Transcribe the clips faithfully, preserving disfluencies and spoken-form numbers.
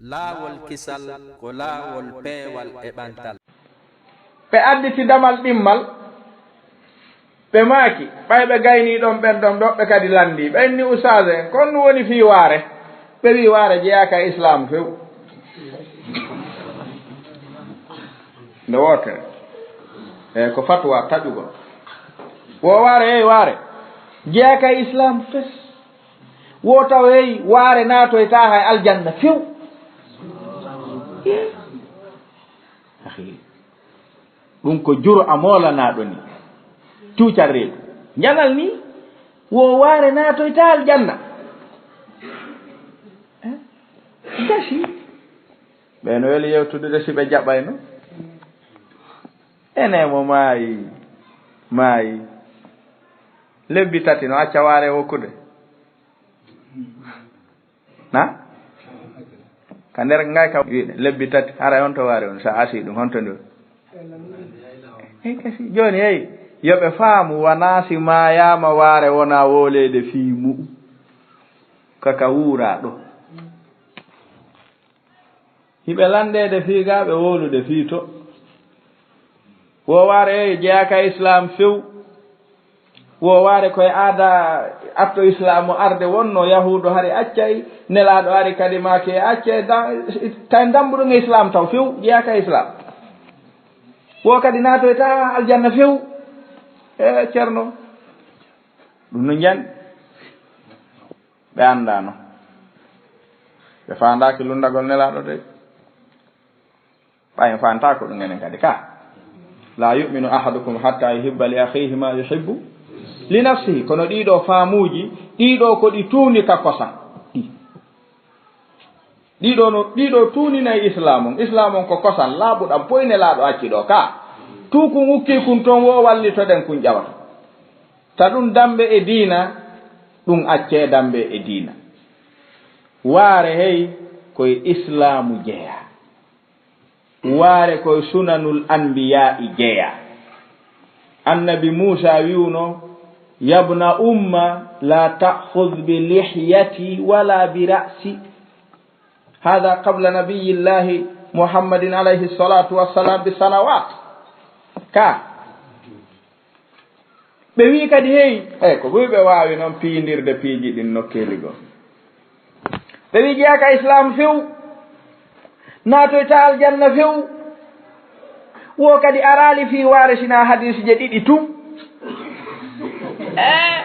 Laawol kisal ko laawol peewal e ɓantal. Ɓe additi damal ɗimmal, ɓe maaki, ɓay ɓe gaynii ɗon ɓen ɗon, ɗoɓɓe kadi lanndii. Ɓe inni, "Ustaas en, ko honɗun woni fii waare?" Ɓe wi'i, "Waare jeyaaka e Islaam few." Nde wootere. E ko fatwa taƴugol. Wo waare, hey, waare jeyaaka e Islaam fes. Wo taw, hey, waare naatoytaa hay aljanna few. Ahi. Ɗum ko jur a moolanaaɗo ni. Cuucal reedu. Njanal ni, wo waare naatoytaa aljanna. Eh? Gasi. Ɓe no weli yewtude de si ɓe jaɓayno. Ene mo maayi, maayi. Lebbi tati no acca waare wokkude. Na? Ka nder ngay ka wi'de lebbi tati, haray honto waare on, sa asi ɗum, honto ndi woni? Ey, kasi, jooni, ey, yo ɓe faamu, wanaa si maayaama waare wonaa wooleede fii mu'un. Ka ka wuuraa ɗo. Hiɓe landeede fii gaa, ɓe wowlude fii to. Wo waare jeyaaka e Islaam few. Wo waare ko e aada atto Islaamu arde wonno, Yahuudu hari accay, Nelaaɗo ari kadi maaki e accay, da-, tawi dambuɗum e Islaam taw few, jeyaaka e Islaam. Wo kadi naatoyta aljanna few. E Ceerno, ɗum no njanɗi. Ɓe anndaano. Ɓe faandaaki lunndagol Nelaaɗo de. Ɓay en faantaako ɗum enen kadi ka. "La yu'minu ahadukum hatta yuhibba li akhihi ma yuhibbu li nafsihi." Kono ɗiɗo faamuuji, ɗiɗo ko ɗi tuuni ka kosan. Ɗi. Ɗiɗo no, ɗiɗo tuuninay Islaam on. Islaam on ko kosan laaɓuɗan, poy Nelaaɗo acci ɗo ka. Tuukun ukkii kun ton wo wallitoɗen kun ƴawata. Ta ɗum dambe e diina, ɗum accee dambe e diina. Waare hey, koye Islaamu jeyaa. Waare koye sunanul anbiyaa'i jeyaa. Annabi Muusaa wi'uno, "Yabna umma, la ta'khudh bi lihyati wala bi ra'si." Hada qabla nabiyyillahi Muhammadin alayhi salatu wassalam bi sanawat. Ka. Ɓe wi'i kadi, hey, ey, ko buy ɓe waawi noon piyindirde piiji ɗin nokkeeli goo. Ɓe wi'i jeyaaka Islaam few, naatoyta aljanna few. Wo kadi araali fii waare sinaa hadiisije ɗiɗi tun. Eh.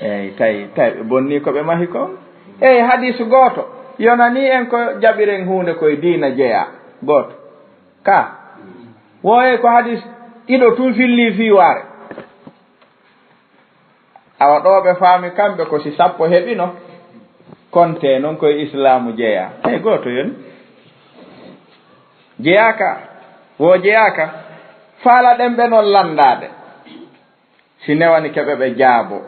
Ey, tawi, tawi ɓe bonnii ko ɓe mahi kon. Ey, hadiis gooto yonanii en ko jaɓiren huunde koye diina jeyaa. Gooto. Ka. Wooye ko hadiis ɗiɗo tun fillii fii waare. Awa ɗoo ɓe faami kamɓe ko si sappo heɓino, kontee non koye Islaamu jeyaa. Hey, gooto yoni. Jeyaaka, wo jeyaaka. Faalaɗen ɓe non lanndaade. Si newani keɓe ɓe jaabo.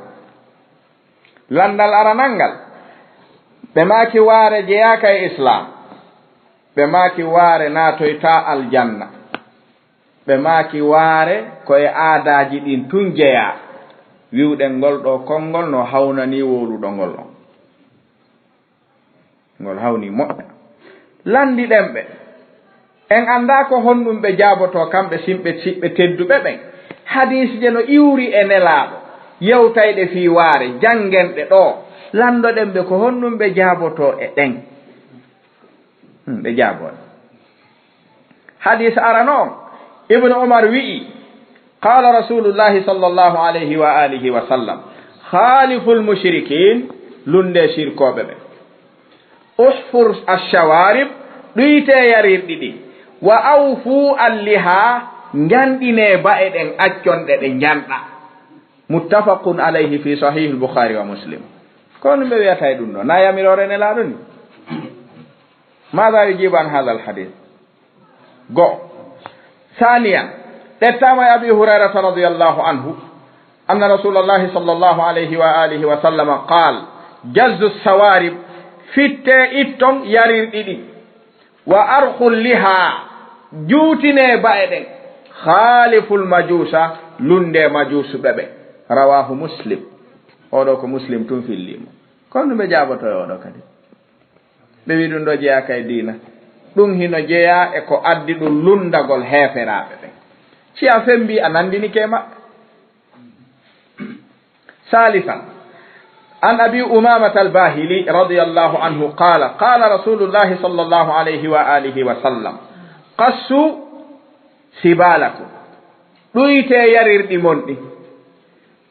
Lanndal aranal ngal, ɓe maaki waare jeyaaka e Islaam. Ɓe maaki waare naatoytaa aljanna. Ɓe maaki waare ko e aadaaji ɗin tun jeyaa. Wi'uɗen ngol ɗoo konngol no hawnanii wowluɗo ngol on. Ngol hawnii moƴƴa. Lanndiɗen ɓe. En anndaa ko honɗum ɓe jaabotoo kamɓe sinɓe, siɓɓe tedduɓe ɓen. Hadiisje no iwri e Nelaaɗo. Yewtayɗe fii waare, janngen ɗe ɗoo. Lanndoɗen ɓe ko honɗum ɓe jaabotoo e ɗen. Hmm, ɓe jaaboo ɗe. Hadiis arano on, Ibnu Umar wi'i, qaala Rasuulullaahi sallallaahu alayhi wa aalihi wa sallam, "Khaaliful mushrikiin, lunndee sirkooɓe ɓen. Uhfur ash-shawaarib, ɗuytee yarirɗi ɗin. Wa awfu al-lihaa, njanɗinee ba'e ɗen, accon ɗe ɗe njanɗa." Muttafaqun alayhi fi Sahiihil Bukhaari wa Muslim. Ko honɗum ɓe wi'ata e ɗum ɗoo? Na yamiroore Nelaaɗo ni? Maada yujibu an haadal hadiis? Go'o. Saaniyan, ƴettaama e Abi Hurayrata radiyallaahu anhu, anna Rasuulallaahi sallallaahu alayhi wa aalihi wa sallama qaal, "Jazzu shawaarib, fittee itton yarirɗi ɗin. Wa arkhul lihaa, juutinee ba'e ɗen. Khaaliful majuusa, lunndee majuusuɓe ɓen." Rawaahu Muslim. Oo ɗoo ko Muslim tun fillii mo. Ko honɗum ɓe jaabotoo e oo ɗoo kadi? Ɓe wi ɗum ɗo jeyaaka e diina. Ɗum hino jeyaa e ko addi ɗum lunndagol heeferaaɓe ɓen. Si a femmbii, a nanndinike e maɓɓe. Saalisan, an Abi Umaamata al-Baahili radiyallaahu anhu qaala, qaala Rasuulullaahi sallallaahu alayhi wa aalihi wa sallam, qassu sibaalakum, ɗuytee yarirɗi mon ɗin,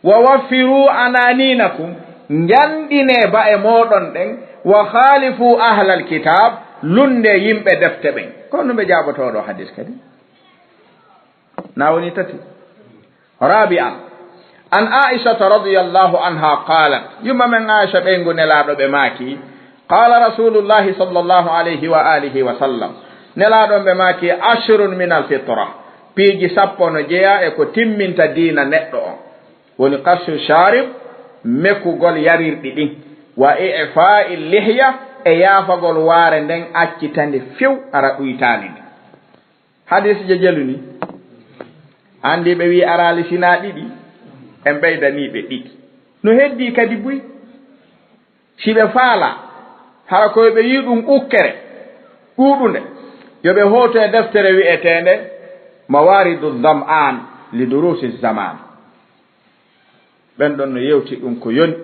wa waffiruu anaaniinakum, njanɗinee ba'e mooɗon ɗen, wa khaalifuu ahlal kitaab, lunndee yimɓe defte ɓen. Ko honɗum ɓe jaabotoo ɗoo hadiis kadi? Na woni tati. Raabi'an, an Aa'ishata radiyallaahu anhaa qaalat, yumma men Aa'isha ɓeyngu Nelaaɗo ɓe maaki, qaala Rasuulullaahi sallallaahu alayhi wa aalihi wa sallam, Nelaaɗo ɓe maaki, ashrun minal fitra, piiji sappo no jeyaa e ko timminta diina neɗɗo on, woni qassu shaarib, mekugol yarirɗi ɗin, wa i'faa'il lihya, e yaafagol waare nden accita nde few, hara ɗuytaali nde. Hadiis je jelu ni. Anndi ɓe wi araali sinaa ɗiɗi, en ɓeydanii ɓe ɗiɗi. No heddii kadi buy. Si ɓe faalaa, hara ko yo ɓe yi'u ɗum ukkere ɗuuɗunde, yo ɓe hooto e deftere wi'eteende Mawaaridu Zam'aan li Duruusi Zamaan. Ɓen ɗon no yewti ɗum ko yoni.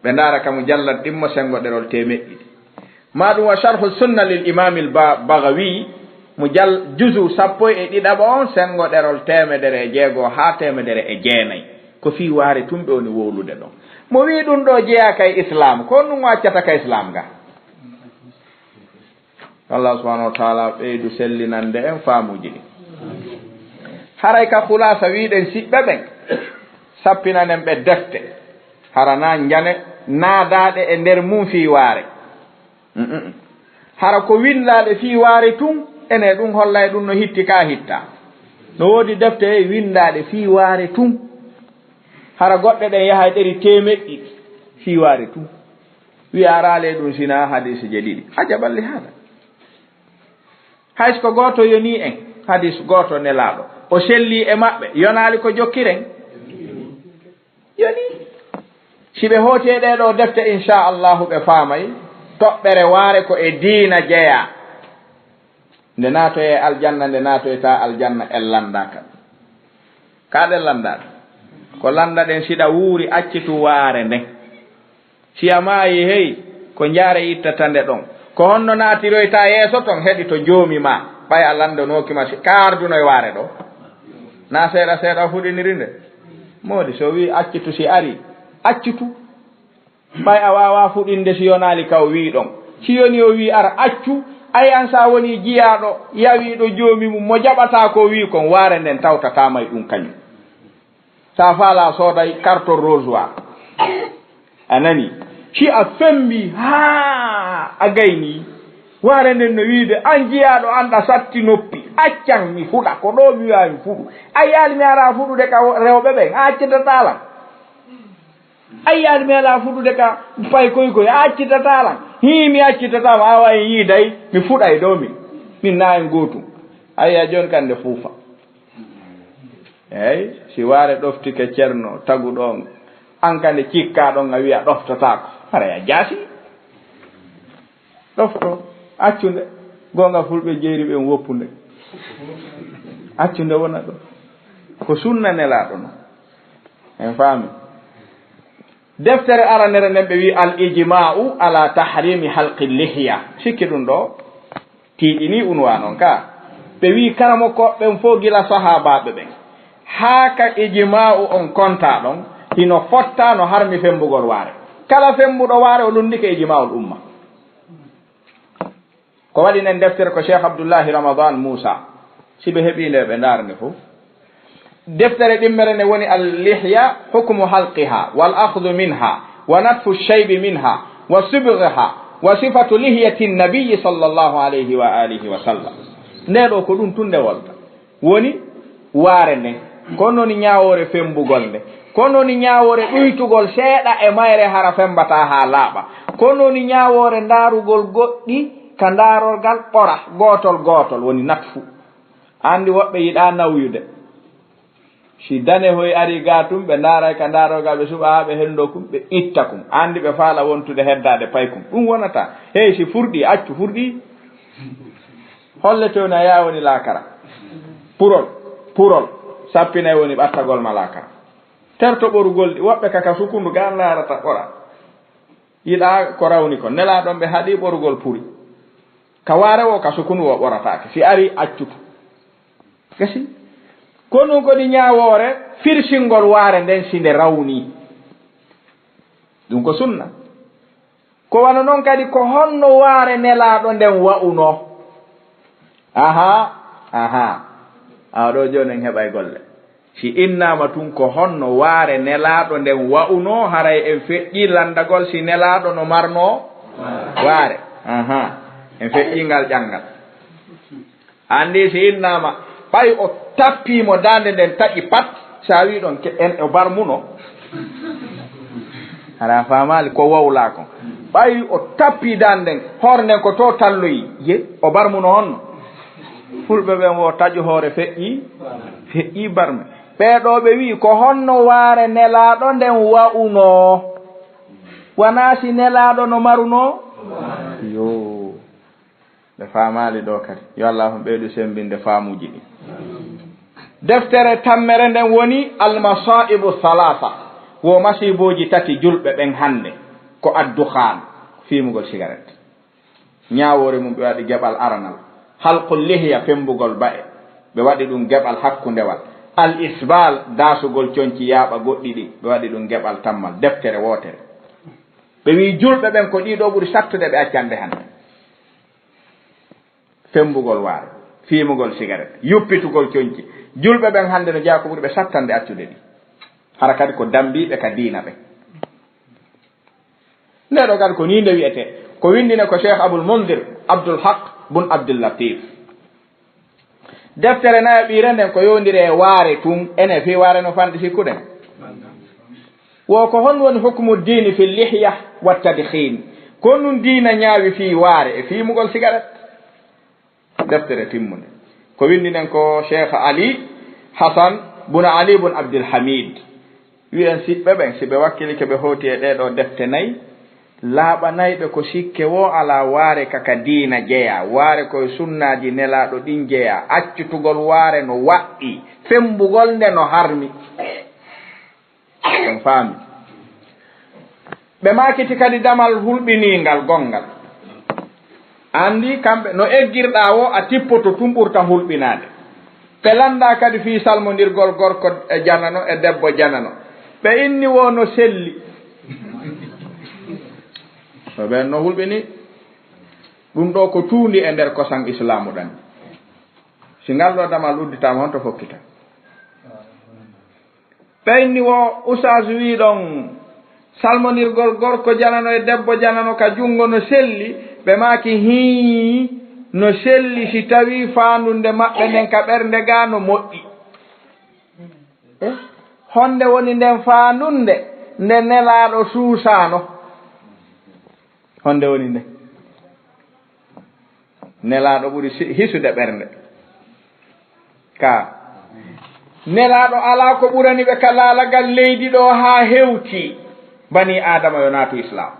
Ɓe ndaara ka mujallat ɗimmo senngo ɗerol teemeɗɗe ɗiɗi. Maa ɗum wa Sharhu Sunna lil Imaamil Ba-, Bagawi, mujal-, juzu sappo e ɗiɗaɓo on, senngo ɗerol teemedere e jeego haa teemedere e jeenay. Ko fii waare tun ɓe woni wowlude ɗon. Mo wii ɗum ɗoo jeyaaka e Islaam, ko honɗum o accata ka Islaam ga? Allah subhanahu wa ta'ala ɓeydu sellinande en faamuuji ɗin. Haray ka khulaasa wi'uɗen siɓɓe ɓen, sappinanen ɓe defte, hara na njane naadaaɗe e nder mum fii waare. Mm-mm. Hara ko winndaaɗe fii waare tun, ene ɗum hollay ɗum no hitti ka hitta. No woodi defte e winndaaɗe fii waare tun. Hara goɗɗe ɗen yahay ɗeri teemeɗɗi fii waare tun. Wi'a araale ɗum sinaa hadiisi je ɗiɗi. Ajaban li haada. Hay si ko gooto yonii en, hadiis gooto Nelaaɗo, o sellii e maɓɓe, yonaali ko jokkiren? Yonii. Si ɓe hooti e ɗee ɗoo defte, inshaa Allaahu ɓe faamay toɓɓere waare ko e diina jeyaa. Nde naatoyee aljanna, nde naatoytaa aljanna, en lanndaaka. Ka ɗen lanndaa ɗum. Ko lanndaɗen, si ɗa wuuri, accitu waare nden. Si a maayii, hey, ko njaare ittata nde ɗon. Ko honno naatiroytaa yeeso ton, heɗito joomi maa, ɓay a lanndanooki ma si ka arduno e waare ɗoo. Na seeɗa seeɗa o fuɗiniri nde. Moodi, so wii accitu, si arii, accitu. Ɓay a waawaa fuɗinde si yonaali ka o wii ɗon. Si yoni o wii, "Ar accu," ay an sa wonii jiyaaɗo, yawiiɗo joomi mum, mo jaɓataa ko o wii kon, waare nden tawtataa ma e ɗum kañum. Sa faalaa sooday carton rosoir. A nanii? Si a femmbii, haa a gaynii, waare nden no wiide, an jiyaaɗo an ɗa satti noppi, accan mi fuɗa, ko ɗoo mi wi'aa mi fuɗu. A yi'aali mi araa fuɗude ka wo-, rewɓe ɓen, a accitataa lan. A yi'aali mi alaa fuɗude ka paykoy koy, a accitataa lan. Hii, mi accitataa ma, awa en yiiday, mi fuɗay ɗoo min. Min na en gootum. A yi'a jooni kan nde fuufa. Eey, si waare ɗoftike Ceerno taguɗo on, an ka nde cikkaa ɗon a wi'a ɗoftataako. Haray a jaasi. Ɗofto, accu nde. Goonga fulɓe jeeri ɓen woppu nde. Accu nde wona ɗo. Ko sunna Nelaaɗo non. En faami. Deftere aranere nden ɓe wi Al Ijma'u ala Tahrimi Halqi Lihya. Sikki ɗum ɗo tiiɗini unwaan on ka. Ɓe wi karamokooɓe ɓen fof gila sahaabaaɓe ɓen. Haa ka ijma'u on kontaa ɗon, hino fotta no harmi femmbugol waare. Kala femmbuɗo waare o lunndike ijma'ul umma. Ko waɗi nden deftere ko Cheikh Abdullahi Ramadan Moussa, si ɓe heɓii nde ɓe ndaara nde fof. Deftere ɗimmere nde woni Al-Lihya, hukmu halqiha, wal akhdu minha, wa natfu shaybi minha, wa sibghiha, wa sifatu lihyati nabiyyi sallallahu alayhi wa alihi wa sallam. Nde ɗo ko ɗum tun nde wolta. Woni waare nden, ko non woni ñaawoore femmbugol nde, ko non woni ñaawoore ɗuytugol seeɗa e mayre hara femmbataa haa laaɓa, ko non woni ñaawoore ndaarugol goɗɗi ka ndaarorgal ɓora, gootol gootol, woni natfu. Anndi woɓɓe yiɗaa nawyude. Si danehoy ari gaa tun, ɓe ndaaray ka ndaarooga, ɓe suɓa haa ɓe henndoo kun, ɓe itta kun. Anndi ɓe faala wontude heddaade pay kun. Ɗun wonataa. Hey, si furɗii, accu furɗii. Hollete woni a yaa woni laakara. Purol, purol. Sappinay woni ɓattagol ma laakara. Terto ɓorugol ɗi, woɓɓe ka, ka sukundu gaa laarata ɓora. Yiɗaa ko rawni kon. Nelaaɗo on ɓe haɗi ɓorugol puri. Ka waare woo, ka sukundu woo ɓorataake. Si ari accutu. Gasi. Ko ɗun ko ɗi ñaawoore, firsingol waare nden si nde rawnii. Ɗun ko sunna. Ko wano non kadi, ko honno waare Nelaaɗo nden wa'unoo? Ahaa, ahaa. Awa ɗoo jooni en heɓay golle. Si innaama tun ko honno waare Nelaaɗo nden wa'unoo, haray en feƴƴii lanndagol si Nelaaɗo no marnoo waare. Ahaa. En feƴƴii ngal ƴanngal. Anndi si innaama, ɓay o tappii mo daande nden taƴi pat, si a wi'i ɗon ke-, en o barmuno. Hara faamaali ko wowlaa kon. Ɓay o tappii daande nden, hoore nden ko to talloyi, ye, o barmuno honno? Fulɓe ɓen wo taƴu hoore feƴƴii, feƴƴii barme. Ɓee ɗoo ɓe wi'i, ko honno waare Nelaaɗo nden wa'unoo? Wanaa si Nelaaɗo no marunoo? Yoo. Ɓe faamaali ɗoo kadi. Yo Allaahu ɓeydu semmbinde faamuuji ɗin. Deftere tammere nden woni Almasaa'ibu Salaasa, wo masiibooji tati julɓe ɓen hannde, ko addukhaan, fiimugol sigaret. Ñaawoore mun ɓe waɗi geɓal aranal, halqul lihya, femmbugol ba'e, ɓe waɗi ɗun geɓal hakkundewal, al isbaal, daasugol conci yaaɓa goɗɗi ɗin, ɓe waɗi ɗun geɓal tammal, deftere wootere. Ɓe wi'i julɓe ɓen ko ɗii ɗoo ɓuri sattude ɓe accande hannde. Femmbugol waare, fiimugol sigaret, yuppitugol conci. Julɓe ɓen hannde no jeyaa ko ɓuri ɓe sattande accude ɗi. Hara kadi ko dambiiɓe ka diina ɓen. Ndee ɗoo kadi ko nii nde wi'etee. Ko winndine ko Cheikh Abul Mundir Abdul Haq bun Abdul Latif. Deftere nayaɓiire nden ko yowndiri e waare tun, ene fii waare no fanɗi sikkuɗen. Wo ko honɗun woni hukmu diini fi lihya wa tadkhiin? Ko honɗun diina ñaawi fii waare e fiimugol sigaret? Deftere timmunde. Ko winndinen ko Cheikh Ali Hasan bun Ali bun Abdul Hamid. Wi'en siɓɓe ɓen, si ɓe wakkilike ɓe hooti e ɗee ɗoo defte nay, laaɓanayɓe ko sikke woo alaa waare ka ka diina jeyaa, waare ko e sunnaaji Nelaaɗo ɗin jeyaa, accutugol waare no waɗɗii, femmbugol nde no harmi. On faami? Ɓe maakiti kadi damal hulɓiniingal gonngal. Anndi kamɓe, no eggirɗaa woo, a tippoto tun ɓurta hulɓinaade. Ɓe lanndaa kadi fii salmondirgol gorko e janano e debbo janano. Ɓe inni woo no selli. Ko ɓen no hulɓini. Ɗun ɗoo ko tuundi e nder kosan Islaamu ɗan. Si ngal ɗoo damal udditaama, honto fokkita? Ɓe inni woo, Ustaas wi'i ɗon, salmondirgol gorko janano e debbo janano ka junngo no selli, ɓe maaki, hii, no selli si tawii faandunde maɓɓe nden ka ɓernde gaa no moƴƴi. Eh? Honde woni nden faandunde nde Nelaaɗo suusaano? Honde woni nde? Nelaaɗo ɓuri si-, hisude ɓernde. Ka Nelaaɗo alaa ko ɓurani ɓe ka laalagal leydi ɗoo haa hewti banii Aadama yo naatu Islaam.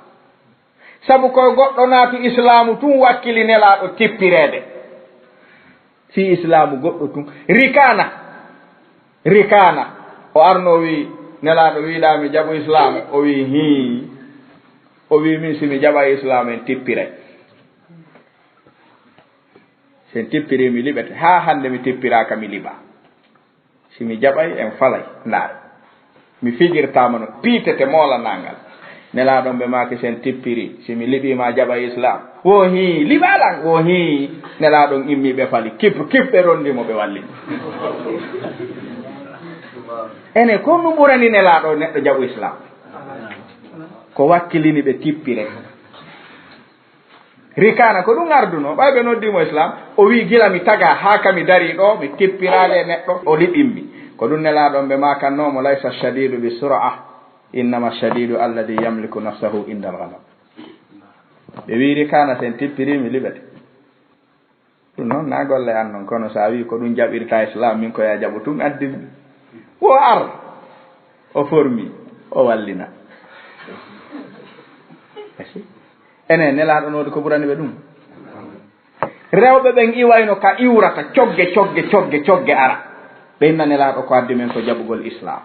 Sabu ko goɗɗo naatu Islaamu tun wakkili Nelaaɗo tippireede. Fii Islaamu goɗɗo tun. Rikaana. Rikaana. O arno o wi'i, Nelaaɗo wi'ɗaa mi jaɓu Islaamu. O wi'i, hii. O wi'i, min si mi jaɓay Islaamu en tippiray. Si en tippirii mi liɓete. Haa hannde mi tippiraaka mi liɓaa. Si mi jaɓay en falay. Ndaar. Mi fijirtaama no piitete moolanangal. Nelaaɗo on ɓe maaki si en tippirii. Si mi liɓii ma jaɓay Islaam. Wo hii, liɓaa lan. Wo hii. Nelaaɗo on immii ɓe fali. Kip, kip ɓe rondi mo ɓe walli. Ene ko ɗun ɓurani Nelaaɗo neɗɗo jaɓu Islaam. Ko wakkilini ɓe tippire. Rikaana, ko ɗun ardunoo, ɓay ɓe noddii mo Islaam, o wi'i, gila mi tagaa haa ka mi darii ɗoo, mi tippiraali e neɗɗo, o liɓimmi. Ko ɗun Nelaaɗo on ɓe maakannoo mo, laysa shadiidu bi sur'a, innama shadiidu alladhi yamliku nafsahu inda al-ghadab. Ɓe wi'i, rikaana, si en tippirii mi liɓete. Ɗun non, naa golle an non, kono si a wi'i ko ɗun jaɓirta Islaam, min ko yo a jaɓu tun addimmi. Wo ar, o formi, o wallina. Enen, Nelaaɗo on woodi ko ɓurani ɓe ɗum? Rewɓe ɓen iwayno ka iwrata, cogge, cogge, cogge, cogge ara. Ɓe inna Nelaaɗo ko addi men ko jaɓugol Islaam.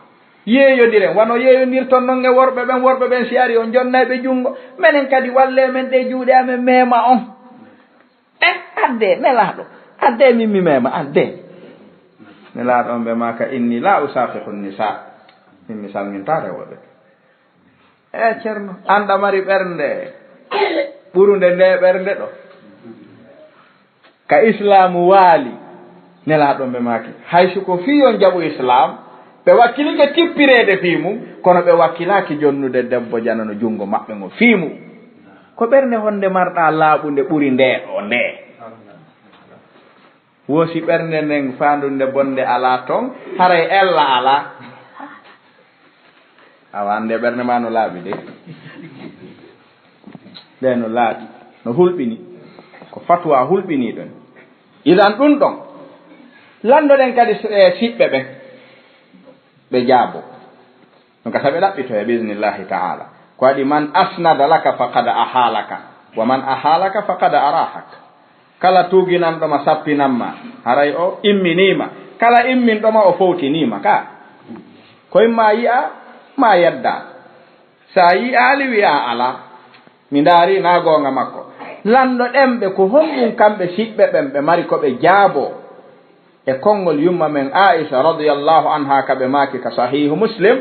Yeeyondiren, wano yeeyondirton non e worɓe ɓen, worɓe ɓen si ari on jonnay ɓe junngo. Menen kadi wallee men ɗe juuɗe amen meema on. Eh, addee, Nelaaɗo, addee min mi meema, addee. Nelaaɗo on ɓe maaka, inni la usafihu nisa. Min mi salmintaa rewɓe ɓen. E Ceerno, an ɗa mari ɓernde ɓurunde nde ɓernde ɗo. Ka Islaamu waali, Nelaaɗo ɓe maaki, hay si ko fii on jaɓu Islaam, ɓe wakkilike tippireede fii mum, kono ɓe wakkilaaki jonnude debbo janano junngo maɓɓe ngo fii mum. Ko ɓernde honde marɗaa laaɓunde ɓuri nde ɗo nde? Wo si ɓernde nden faandunde bonde alaa ton, haray ella alaa. Awa, annde ɓernde ma no laaɓi de. Nde no laaɓi, no hulɓini. Ko fatwa hulɓini ɗon. Idan ɗum ɗon, landoɗen kadi s-, e siɓɓe ɓen, ɓe jaabo. Ɗum ka saɓe ɗaɓɓito e bismillahi ta'ala. Ko waɗi, man asnada laka faqad ahalaka, wa man ahalaka faqad arahak. Kala tuuginanɗo ma sappinan ma, haray o imminiima. Kala imminɗo ma, o fowtiniima ka. Ko imma yi'a, ma yedda. Sa yi'aali, wi'a alaa. Mi ndaari naa goonga makko. Lanndo ɗen ɓe ko honɗum kamɓe siɓɓe ɓen ɓe mari ko ɓe jaaboo e konngol yumma men Aisha radiyallahu anha ka ɓe maaki ka Sahihu Muslim.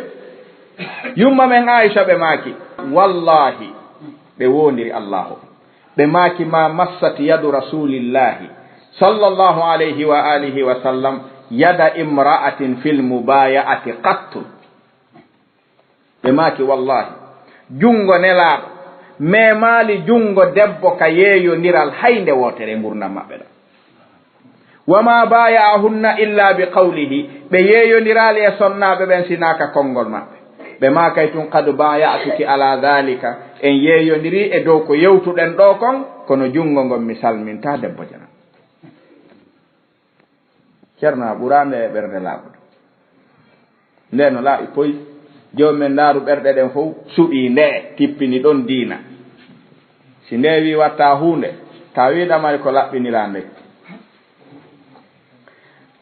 Yumma men Aisha ɓe maaki, wallahi, ɓe woondiri Allahu. Ɓe maaki, ma massat yadu Rasulillahi sallallahu alayhi wa alihi wa sallam yada imra'atin fil mubaya'ati qattu. Ɓe maaki, wallahi, junngo Nelaaɗo memaali junngo debbo ka yeeyondiral hay nde wootere e ngurndan maɓɓe ɗan. Wa ma baya'ahunna illa bi qawlihi, ɓe yeeyondiraali e sonnaaɓe ɓen sinaa ka konngol maɓɓe. Ɓe maakay tun, qad baya'tuki ala dhalika, en yeeyondirii e dow ko yewtuɗen ɗoo kon, kono junngo ngon mi salmintaa debbo janano. Ceerno, a ɓuraande e ɓernde laaɓude. Nde no laaɓi poy. Joomi men ndaaru ɓerɗe ɗen fow suɓii nde, tippini ɗon diina. Si nde wii watta huunde, ta wii ɗa mari ko laɓɓiniraa nde.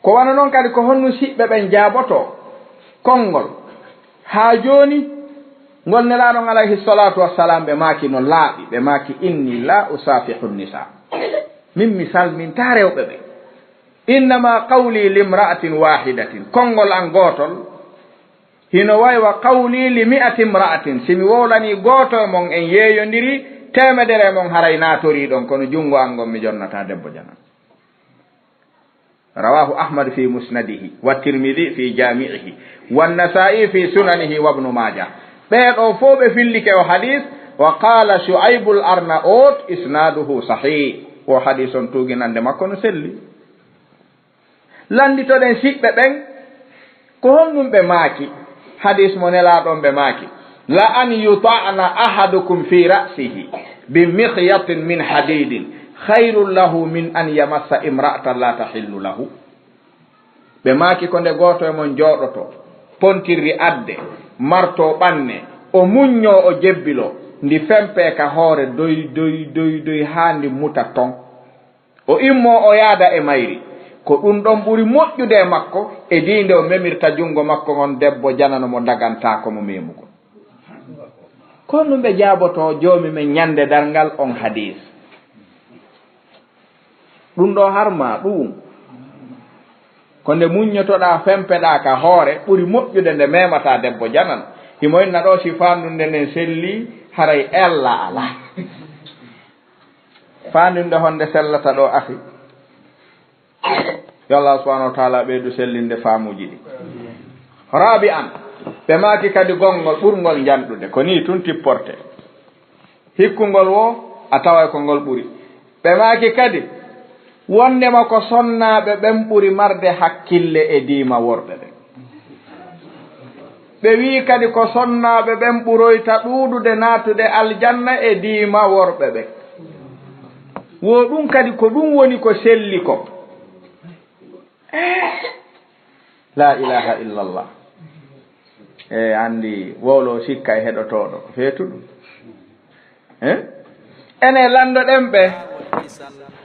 Ko wano non kadi, ko honno siɓɓe ɓen jaabotoo konngol? Haa jooni, ngol Nelaaɗo on alayhi salaatu wassalaam, ɓe maaki no laaɓi, ɓe maaki, inni la usafihu nisa. Min mi salmintaa rewɓe ɓen. Innama qawli limra'atin wahidatin. Konngol an gootol hino way wa qawli li mi'ati imra'atin. Si mi wowlanii gooto e mon, en yeeyondirii, teemedere e mon haray naatorii ɗon, kono junngo an ngon mi jonnataa debbo janano. Rawahu Ahmad fi musnadihi, wa Tirmidhi fi jami'ihi, wa Nasa'i fi sunanihi, wa Ibnu Majah. Ɓee ɗoo fow ɓe fillike o hadis, wa qala Shu'aybul Arnaut, isnaduhu sahih. O hadis on tuuginande makko no selli. Lannditoɗen siɓɓe ɓen, ko honɗum ɓe maaki? Hadis mo Nelaaɗo on ɓe maaki, la an yuta'na ahadukum fi ra'sihi bi mikhyatin min hadidin khayrun lahu min an yamassa imra'atan la tahillu lahu. Ɓe maaki, ko nde gooto e mon jooɗoto, pontirri adde, marto ɓanne, o muññoo, o jebbilo, ndi fempee ka hoore doy, doy, doy, doy, haa ndi muta ton. O immoo, o yaada e mayri. Ko ɗum ɗon ɓuri moƴƴude e makko, e dii nde o memirta junngo makko ngon debbo janano mo dagantaako mo memugol. Ko honɗum ɓe jaabotoo Joomi men Ñannde Darngal on hadiis? Ɗum ɗoo harmaa ɗuum. Ko nde muññotoɗaa, fempeɗaa ka hoore, ɓuri moƴƴude nde memataa debbo janano. Himo inna ɗoo, si faandunde nden sellii, haray ella alaa. Faandinde honde sellata ɗoo, akhi? Yo Allah subhanahu wa ta'ala ɓeydu sellinde faamuuji ɗi. Rabi'an, ɓe maaki kadi gonngol ɓurngol njanɗude, ko nii tun tipporte. Hikkungol wo, a taway ko ngol ɓuri. Ɓe maaki kadi, wondema ko sonnaaɓe ɓen ɓuri marde hakkille e diima worɓe ɓen. Ɓe wi'i kadi ko sonnaaɓe ɓen ɓuroyta ɗuuɗude naatude aljanna e diima worɓe ɓen. Wo ɗum kadi ko ɗum woni ko selli kon. Eh, la ilaha illallah. E anndi wowlo sikka e heɗotooɗo, ko feetu ɗum. Eh? Ene lanndoɗen ɓe,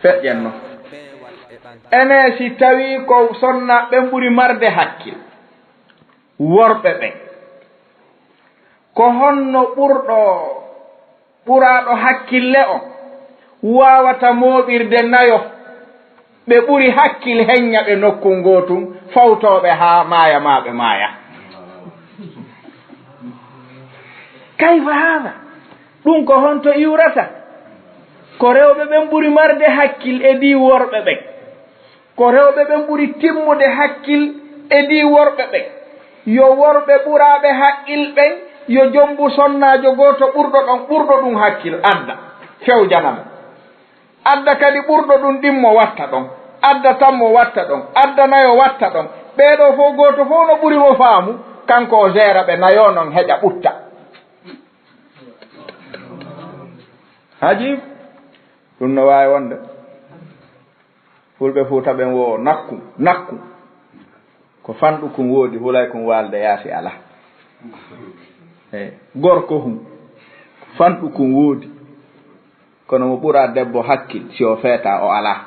feƴƴen no. Ene si tawii ko sonnaaɓe ɓen ɓuri marde hakkil, worɓe ɓen, ko honno ɓurɗo ɓuraaɗo hakkille on waawata mooɓirde nayo ɓe ɓuri hakkil heñña ɓe nokku ngootun, fawtooɓe haa maaya maa ɓe maaya? Kayfa haada? Ɗum ko honto iwrata? Ko rewɓe ɓen ɓuri marde hakkil e dii worɓe ɓen. Ko rewɓe ɓen ɓuri timmude hakkil e dii worɓe ɓen. Yo worɓe ɓuraaɓe hakkil ɓen, yo jombu sonnaajo gooto ɓurɗo ɗon, ɓurɗo ɗum hakkil adda, fewjana mo. Adda kadi ɓurɗo ɗum ɗimmo watta ɗon, adda tammo watta ɗon, adda nayo watta ɗon. Ɓee ɗoo fof, gooto fof no ɓuri mo faamu, kanko o jeera ɓe nayo non heƴa ɓutta. Haji, ɗum no waawi wonde. Fulɓe Fuuta ɓen wo nakku, nakku. Ko fanɗu kun woodi, hulay kun waalde yaasi alaa. Eey, gorko hun, fanɗu kun woodi. Kono mo ɓura debbo hakkil, si o feeta, o alaa.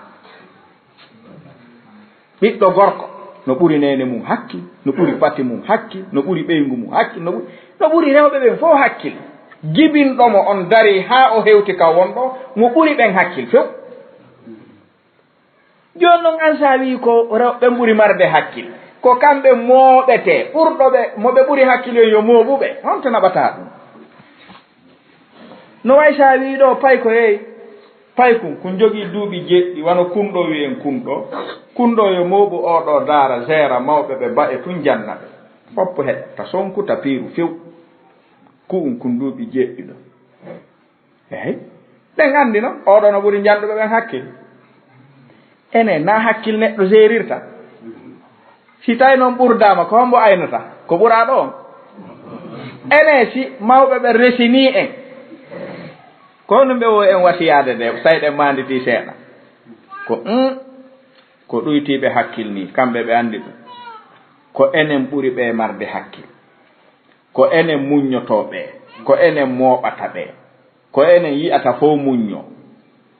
Ɓiɗɗo gorko, no ɓuri neene mum hakkil, no ɓuri pati mum hakkil, no ɓuri ɓeyngu mum hakkil, no ɓuri, no ɓuri rewɓe ɓen fof hakkil. Jibinɗo mo on darii haa o hewti ka wonɗo, mo ɓuri ɓen hakkil few. Jooni non, an sa wii ko rewɓe ɓen ɓuri marde hakkil, ko kamɓe mooɓetee, ɓurɗo ɓe, mo ɓe ɓuri hakkil on yo mooɓu ɓe, honto naɓataa ɗum? No way sa wii ɗoo pay ko yeey, pay kun, kun jogii duuɓi jeɗɗi, wano kun ɗoo wi'en kun ɗoo. Kun ɗoo yo mooɓu oo ɗoo daara, jeera mawɓe ɓe, ba'e tun janna ɓe. Foppu heɗta, sonku tapiiru few. Ku'un kun duuɓi jeɗɗi ɗoo. Eey. Ɓen anndi non, oo ɗoo no ɓuri njanɗuɓe ɓen hakkil. Enen, na hakkil neɗɗo jeerirta? Si tawi non ɓurdaama, ko hombo aynata? Ko ɓuraaɗo on. Enen, si mawɓe ɓen resinii en, ko honɗum ɓe wo en wasiyaade nde, tawi ɗen maanditii seeɗa? Ko, mm, ko ɗuytiiɓe hakkil nii, kamɓe ɓe anndi ɗum. Ko enen ɓuri ɓe marde hakkil. Ko enen muññotoo ɓe, ko enen mooɓata ɓe, ko enen yi'ata fow muññoo.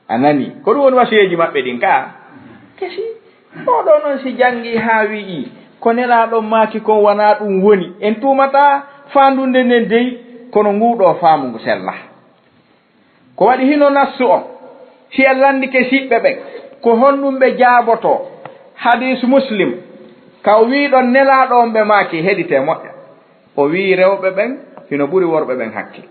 A nanii? Ko ɗum woni wasiyeeji maɓɓe ɗin kaa. Kesi, oo ɗoo non si janngii haa wi'ii, ko Nelaaɗo on maaki kon wanaa ɗum woni, en tuumataa faandunde nden dey, kono nguu ɗoo faamu ngu sellaa. Ko waɗi hino nassu on, si en lanndike siɓɓe ɓen, ko honɗum ɓe jaabotoo? Hadiis Muslim, ka o wii ɗon Nelaaɗo on ɓe maaki, heɗitee moƴƴa. O wii rewɓe ɓen hino ɓuri worɓe ɓen hakkil.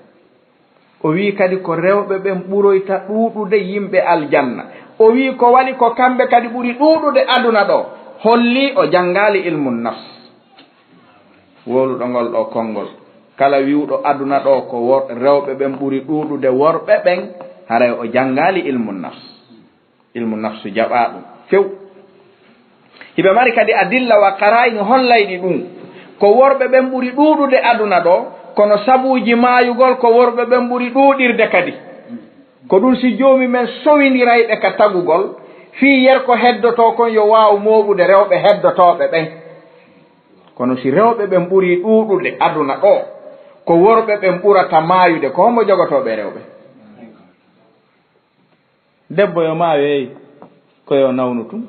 O wii kadi ko rewɓe ɓen ɓuroyta ɗuuɗude yimɓe aljanna. O wii ko waɗi ko kamɓe kadi ɓuri ɗuuɗude aduna ɗoo. Hollii o janngaali ilmu nafs. Wowluɗo ngol ɗoo konngol, kala wi'uɗo aduna ɗoo ko wor-, rewɓe ɓen ɓuri ɗuuɗude worɓe ɓen, haray o janngaali ilmu nafs. Ilmu nafsu jaɓaa ɗum few. Hiɓe mari kadi adilla wa qaraa'ini hollayɗi ɗum. Ko worɓe ɓen ɓuri ɗuuɗude aduna ɗoo, kono sabuuji maayugol ko worɓe ɓen ɓuri ɗuuɗirde kadi. Ko ɗum si Joomi men sowindiray ɓe ka tagugol, fii yerko heddotoo kon yo waaw mooɓude rewɓe heddotooɓe ɓen. Kono si rewɓe ɓen ɓurii ɗuuɗude aduna ɗoo, ko worɓe ɓen ɓurata maayude, ko hombo jogotoo ɓee rewɓe? Debbo yo maayu, eey, ko yo nawnu tun.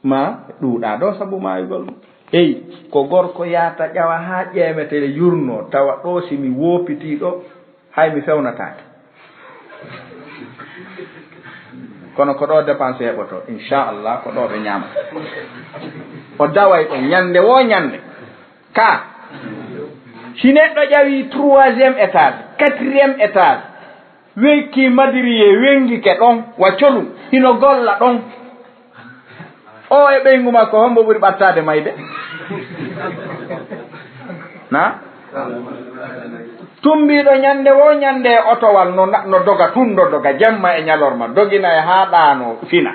Ma ɗuuɗaa ɗoo sabu maayugol mo. Eey, ko gorko yaata ƴawa haa ƴeemetee yurnoo, tawa ɗoo si mi woopitii ɗoo, hay mi fewnataake. Kono ko ɗoo dépense heɓotoo, inchallah, ko ɗoo ɓe ñaamata. O daway ɗoo ñannde woo ñannde. Ka, si neɗɗo ƴawii troisième étage, quatrième étage, wekkii madiriye, wenngike ɗon, wa colu, hino golla ɗon. Oo e ɓeyngu makko, hombo ɓuri ɓattaade mayde? Na? Tumbiiɗo ñannde woo ñannde e otowal no na-, no doga tun, no doga jemma e ñalorma, dogina e haa ɗaano fina.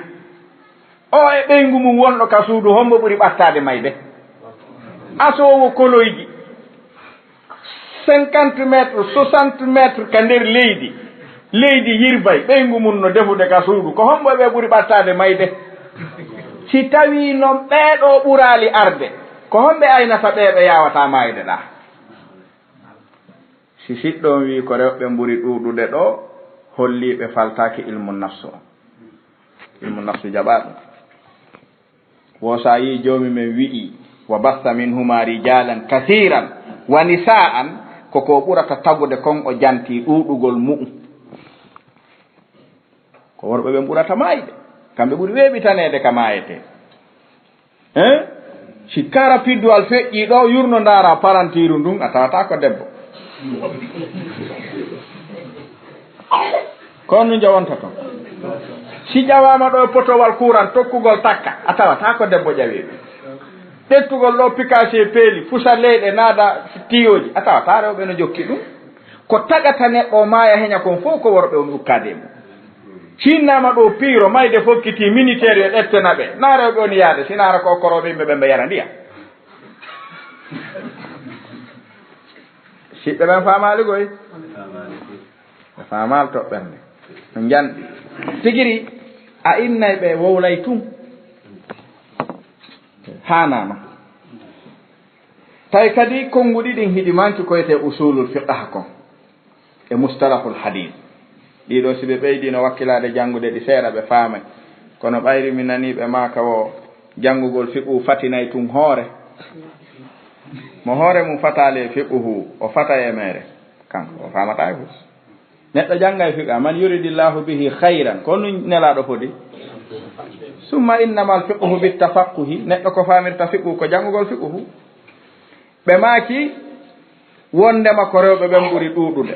Oo e ɓeyngu mum wonɗo ka suudu, hombo ɓuri ɓattaade mayde? Asoowo koloyji, cinquante mètres, soixante mètres ka nder leydi, leydi yirbay, ɓeyngu mum no defude ka suudu, ko hombo e ɓe ɓuri ɓattaade mayde? Si tawii non ɓee ɗoo ɓuraali arde, Ko honɓe aynata ɓee ɓe yaawataa maayde ɗaa? Si siɗɗo on wi'i ko rewɓe ɓuri ɗuuɗude ɗoo, hollii ɓe faltaaki ilmu nafsu on. Ilmu nafsu jaɓaa ɗum. Wo si a yi'i Joomi men wi'i, "Wa bassa minhuma rijalan kasiran wa nisaan," ko ko ɓurata tagude kon o jantii ɗuuɗugol mu'un. Ko worɓe ɓen ɓurata maayde. Kamɓe ɓuri weeɓitaneede ka maayetee. Hein? Si kara pidduwal feƴƴii ɗoo, yurno ndaara parantiiru ndun, a tawataa ko debbo. Ko on nun jawonta ton. Si ƴawaama ɗoo potowal kuuran tokkugol takka, a tawataa ko debbo ƴawii ɗum. Ƴettugol ɗoo pikaasi e peeli, fusa leyɗe, naada tiiyooji, a tawataa rewɓe no jokki ɗum. Ko tagata neɗɗo o maaya heña kon fof ko worɓe on ukkaade e mum. Sinnaama ɗoo piiro, mayde fokkitii, miniteer yo ƴettana ɓe. Naa rewɓe on yaade, sinaa hara ko okkorooɓe yimɓe ɓen ɓe yara ndiyam. Siɓɓe ɓen faamaali koy. Ɓe faamaali toɓɓere nde. No njanɗi. Tigiri, a innay ɓe wowlay tun. Haanaama. Tawi kadi konnguɗi ɗin hiɗi manki ko wiyetee usulul fiqh kon. E mustalahul hadith. Ɗiɗo, si ɓe ɓeydiino wakkilaade janngude ɗi seeɗa, ɓe faamay. Kono ɓayri mi nanii ɓe maaka wo janngugol fiqhu fatinay tun hoore. Mo hoore mum fataali e fiqhu, o fatay e meere. Kanko, o faamataa e fof. Neɗɗo janngay fiqhu, "Man yuridillahu bihi khayran." Ko nun Nelaaɗo fodi. "Summa innamal fiqhu bit tafaqquhi." Neɗɗo ko faamirta fiqhu, ko janngugol fiqhu. Ɓe maaki, wondema ko rewɓe ɓen ɓuri ɗuuɗude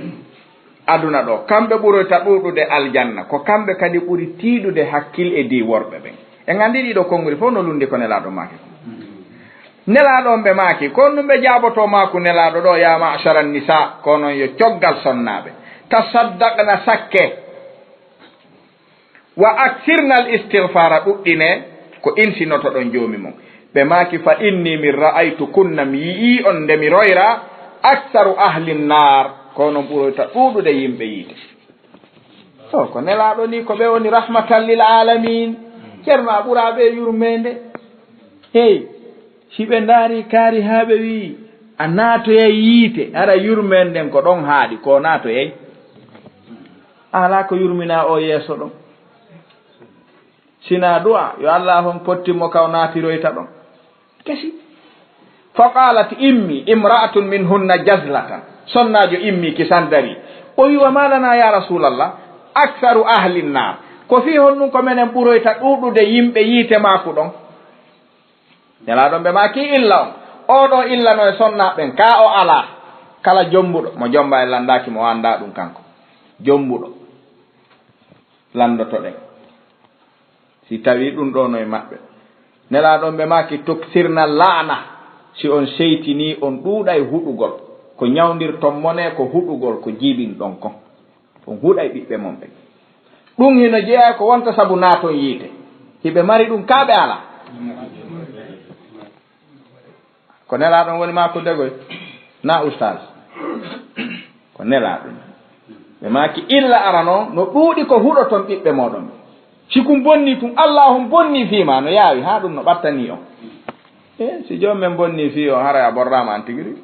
aduna ɗoo. Kamɓe ɓuroyta ɗuuɗude aljanna. Ko kamɓe kadi ɓuri tiiɗude hakkil e dii worɓe ɓen. En anndi ɗiɗo konnguli fof no lunndi ko Nelaaɗo maaki kon. Nelaaɗo on ɓe maaki, ko honɗum ɓe jaabotoo maaku Nelaaɗo ɗoo, "Yaa ma'shara nisa, ko onon yo coggal sonnaaɓe. Tasaddaqna sakke." "Wa aksirna al istigfaara, ɗuɗɗine ko insinotoɗon Joomi mon." Ɓe maaki, "Fa inni min ra'aytu kunna, mi yi'ii on nde mi royra, aksaru ahli nnaar, ko onon ɓuroyta ɗuuɗude yimɓe yiite." To, ko Nelaaɗo ni, ko ɓe woni rahmatan lil aalamiin. Ceerno, a ɓuraa ɓe yurmeende. Hey, si ɓe ndaari kaari haa ɓe wi'i, "A naatoyay yiite," hara yurmeende nden ko ɗon haaɗi, ko naatoyay. Alaa ko yurminaa o yeeso ɗon. Sinaa du'a, yo Allah on pottin mo ka o naatiroyta ɗon. Kesi. Fa qaalat immi imra'atun minhunna jazlatan. Sonnaajo immi kisan dari. O wi'i, "Wa ma lana ya Rasulallah, aktharu ahli nnar." Ko fii honɗum ko menen ɓuroyta ɗuuɗude yimɓe yiite maaku ɗon? Nelaaɗo ɓe maaki illa on. Oo ɗoo illa no e sonnaaɓe ɓen, kaa o alaa. Kala jombuɗo, mo jomba e landaaki, mo anndaa ɗum kanko. Jombuɗo. Landotoɗen. Si tawii ɗum ɗoo no e maɓɓe. Nelaaɗo ɓe maaki tuksirna laana. Si on seytinii, on ɗuuɗay huɗugol. Ko ñawndirton mone ko huɗugol, ko jiiɓinɗon kon. On huɗay ɓiɓɓe mon ɓen. Ɗum hino jeyaa ko wonta sabu naaton yiite. Hiɓe mari ɗum kaa ɓe alaa? Ko Nelaaɗo on woni maaku degoy? Naa ustaas? Ko Nelaaɗo. Ɓe maaki illa arano, no ɗuuɗi ko huɗoton ɓiɓɓe mooɗon ɓen. Si kun bonnii tun, Allaahu on bonnii fii maa, no yaawi, haa ɗum no ɓattanii on. E, si joom men bonnii fii on, haray a borraama an tigi ri.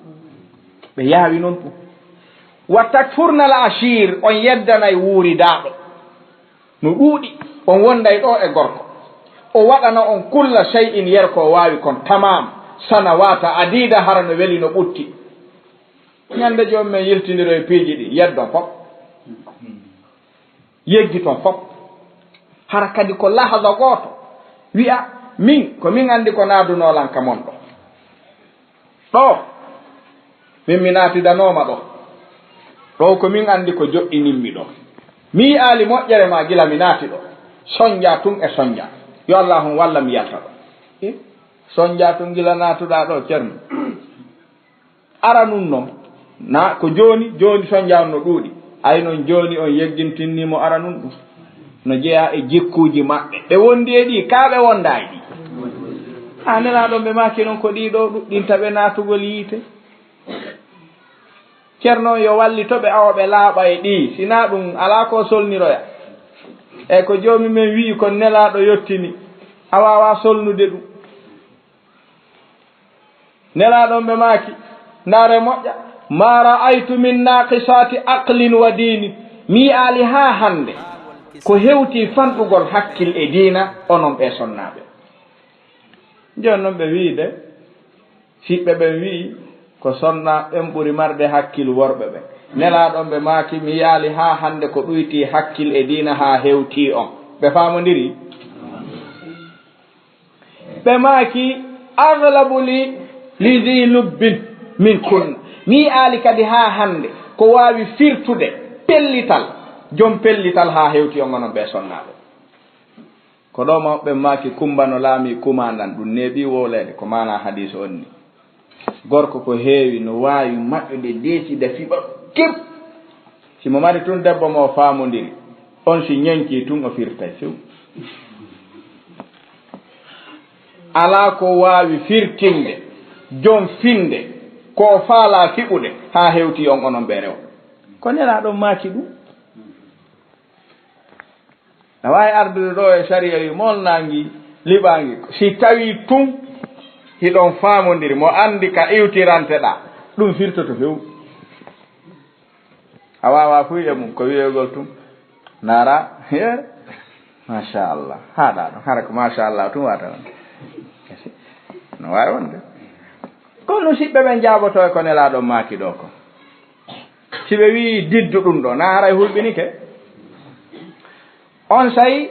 Ɓe yaawi non ɗum. Wa takfurna al ashiir, on yeddanay wuuridaaɗo. No ɗuuɗi, on wonday ɗoo e gorko. O waɗana on kulla shay'in, yer ko o waawi kon, tamaam, sanawaata adiida, hara no weli no ɓutti. Ñande joom men yiltindiro e piiji ɗi, yeddon fof. Yeggiton fof. Hara kadi ko lahaza gooto. Wi'a, min, ko min anndi ko naadunoo lan ka mon ɗoo. Ɗoo, min mi naatidanooma ɗoo. Ɗoo ko min anndi ko joɗɗininmi ɗoo. Mi yi'aali moƴƴere maa gila mi naati ɗoo. Sonjaa tun e sonjaa. Yo Allaahu on walla mi yalta ɗoo. Eh, sonjaa tun gila naatuɗaa ɗoo, Ceerno. Aranun non, na ko jooni, jooni sonjaa on no ɗuuɗi. Ay non jooni on yeggintinni mo aranun ɗum. No jeyaa e jikkuuji maɓɓe. Ɓe wondi e ɗi, kaa ɓe wondaa e ɗi? A Nelaaɗo ɓe maaki non ko ɗii ɗoo ɗuɗɗinta ɓe naatugol yiite. Ceerno yo wallito ɓe awa ɓe laaɓa e ɗi. Sinaa ɗum alaa ko solniroya. E ko Joomi men wi'i kon Nelaaɗo yottini, a waawaa solnude ɗum. Nelaaɗo on ɓe maaki, ndaare moƴƴa, "Ma ra'aytu min naqisati aqlin wa diinin." Mi yi'aali haa hannde ko hewti fanɗugol hakkil e diina, onon ɓe sonnaaɓe. Jooni non ɓe wiide, siɓɓe ɓen wi'i, ko sonnaaɓe ɓen ɓuri marde hakkil worɓe ɓen. Nelaaɗo on ɓe maaki, mi yi'aali haa hannde ko ɗuyti hakkil e diina haa hewti on. Ɓe faamondiri? Ɓe maaki, "Aghlabu li, li dhi lubbin min kunna." Mi yi'aali kadi haa hannde ko waawi firtude pellital, jom pellital haa hewti on onon ɓe sonnaaɓe. Ko ɗo mawɓe maaki, "Kumba no laami kumandan, ɗum neeɓi wowleede." Ko maana hadiis on ni. Gorko ko heewi no waawi maƴƴude deecida fiɓa kip. Si mo mari tun debbo mo faamondiri, on si ñenki tun o firtay few. Alaa ko waawi firtinde jom finde ko faalaa fiɓude haa hewti on onon ɓe rewɓe. Ko Nelaaɗo maaki ɗum. A waawi ardude ɗo e sariya wi mool naangi liɓaangi. Si tawi tun hiɗon faamondiri, mo anndi ka iwtiranteɗaa, ɗum firtoto few. A waawaa fuy e mum, ko wi'egol tun. Naara, he, machallah. Haaɗaa ɗon, hara ko machallah tun wata on. No waawi wonde. Kono siɓɓe ɓen jaaboto e ko Nelaaɗo maaki ɗo ko. Si ɓe wi'i diddu ɗum ɗo, na haray hulɓinike. On say,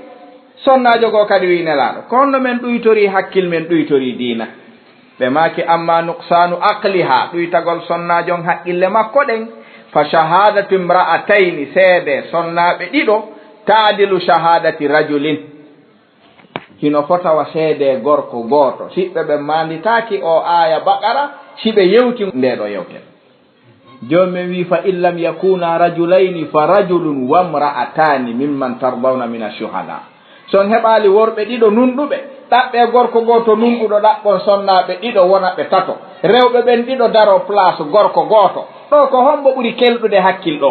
sonnaajo goo kadi wi'i Nelaaɗo, "Ko honno men ɗuytori hakkil men, ɗuytori diina?" Ɓe maaki, "Amma nuqsaanu aqliha, ɗuytagol sonnaajo on haqqille makko ɗen, fa shahadatu imra'atayni, seede sonnaaɓe ɗiɗo, taadilu shahadati rajulin." Hino fota wa seede gorko gooto. Siɓɓe ɓen maanditaaki o aaya Baqara, si ɓe yewti nde ɗo yewtere. Jooni men wi'i, "Fa in lam yakuna rajulayni fa rajulun wamra'atani mimman tardawna min ash-shuhada." So on heɓaali worɓe ɗiɗo nunɗuɓe, ɗaɓɓee gorko gooto nunɗuɗo, ɗaɓɓon sonnaaɓe ɗiɗo, wona ɓe tato. Rewɓe ɓen ɗiɗo daroo place gorko gooto. Ɗo ko hombo ɓuri kelɗude hakkil ɗo?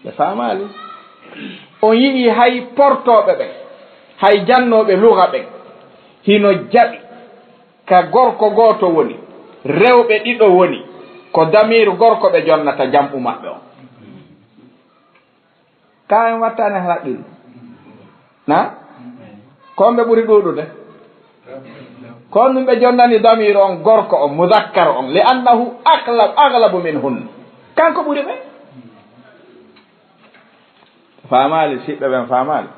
Ɓe faamaali. On yi'i hay portooɓe ɓen, hay jannooɓe luga ɓen, hino jaɓi ka gorko gooto woni, rewɓe ɗiɗo woni, ko damiir gorko ɓe jonnata jam'u maɓɓe on. Ka en wattaani halaqqil. Na? Ko on ɓe ɓuri ɗuuɗude? Ko on ɗum ɓe jonnani damiir on gorko on, mudakkar on, li annahu aqlab, aglabu min hunna. Kanko ɓuri ɓe. Faamaali, siɓɓe ɓen faamaali.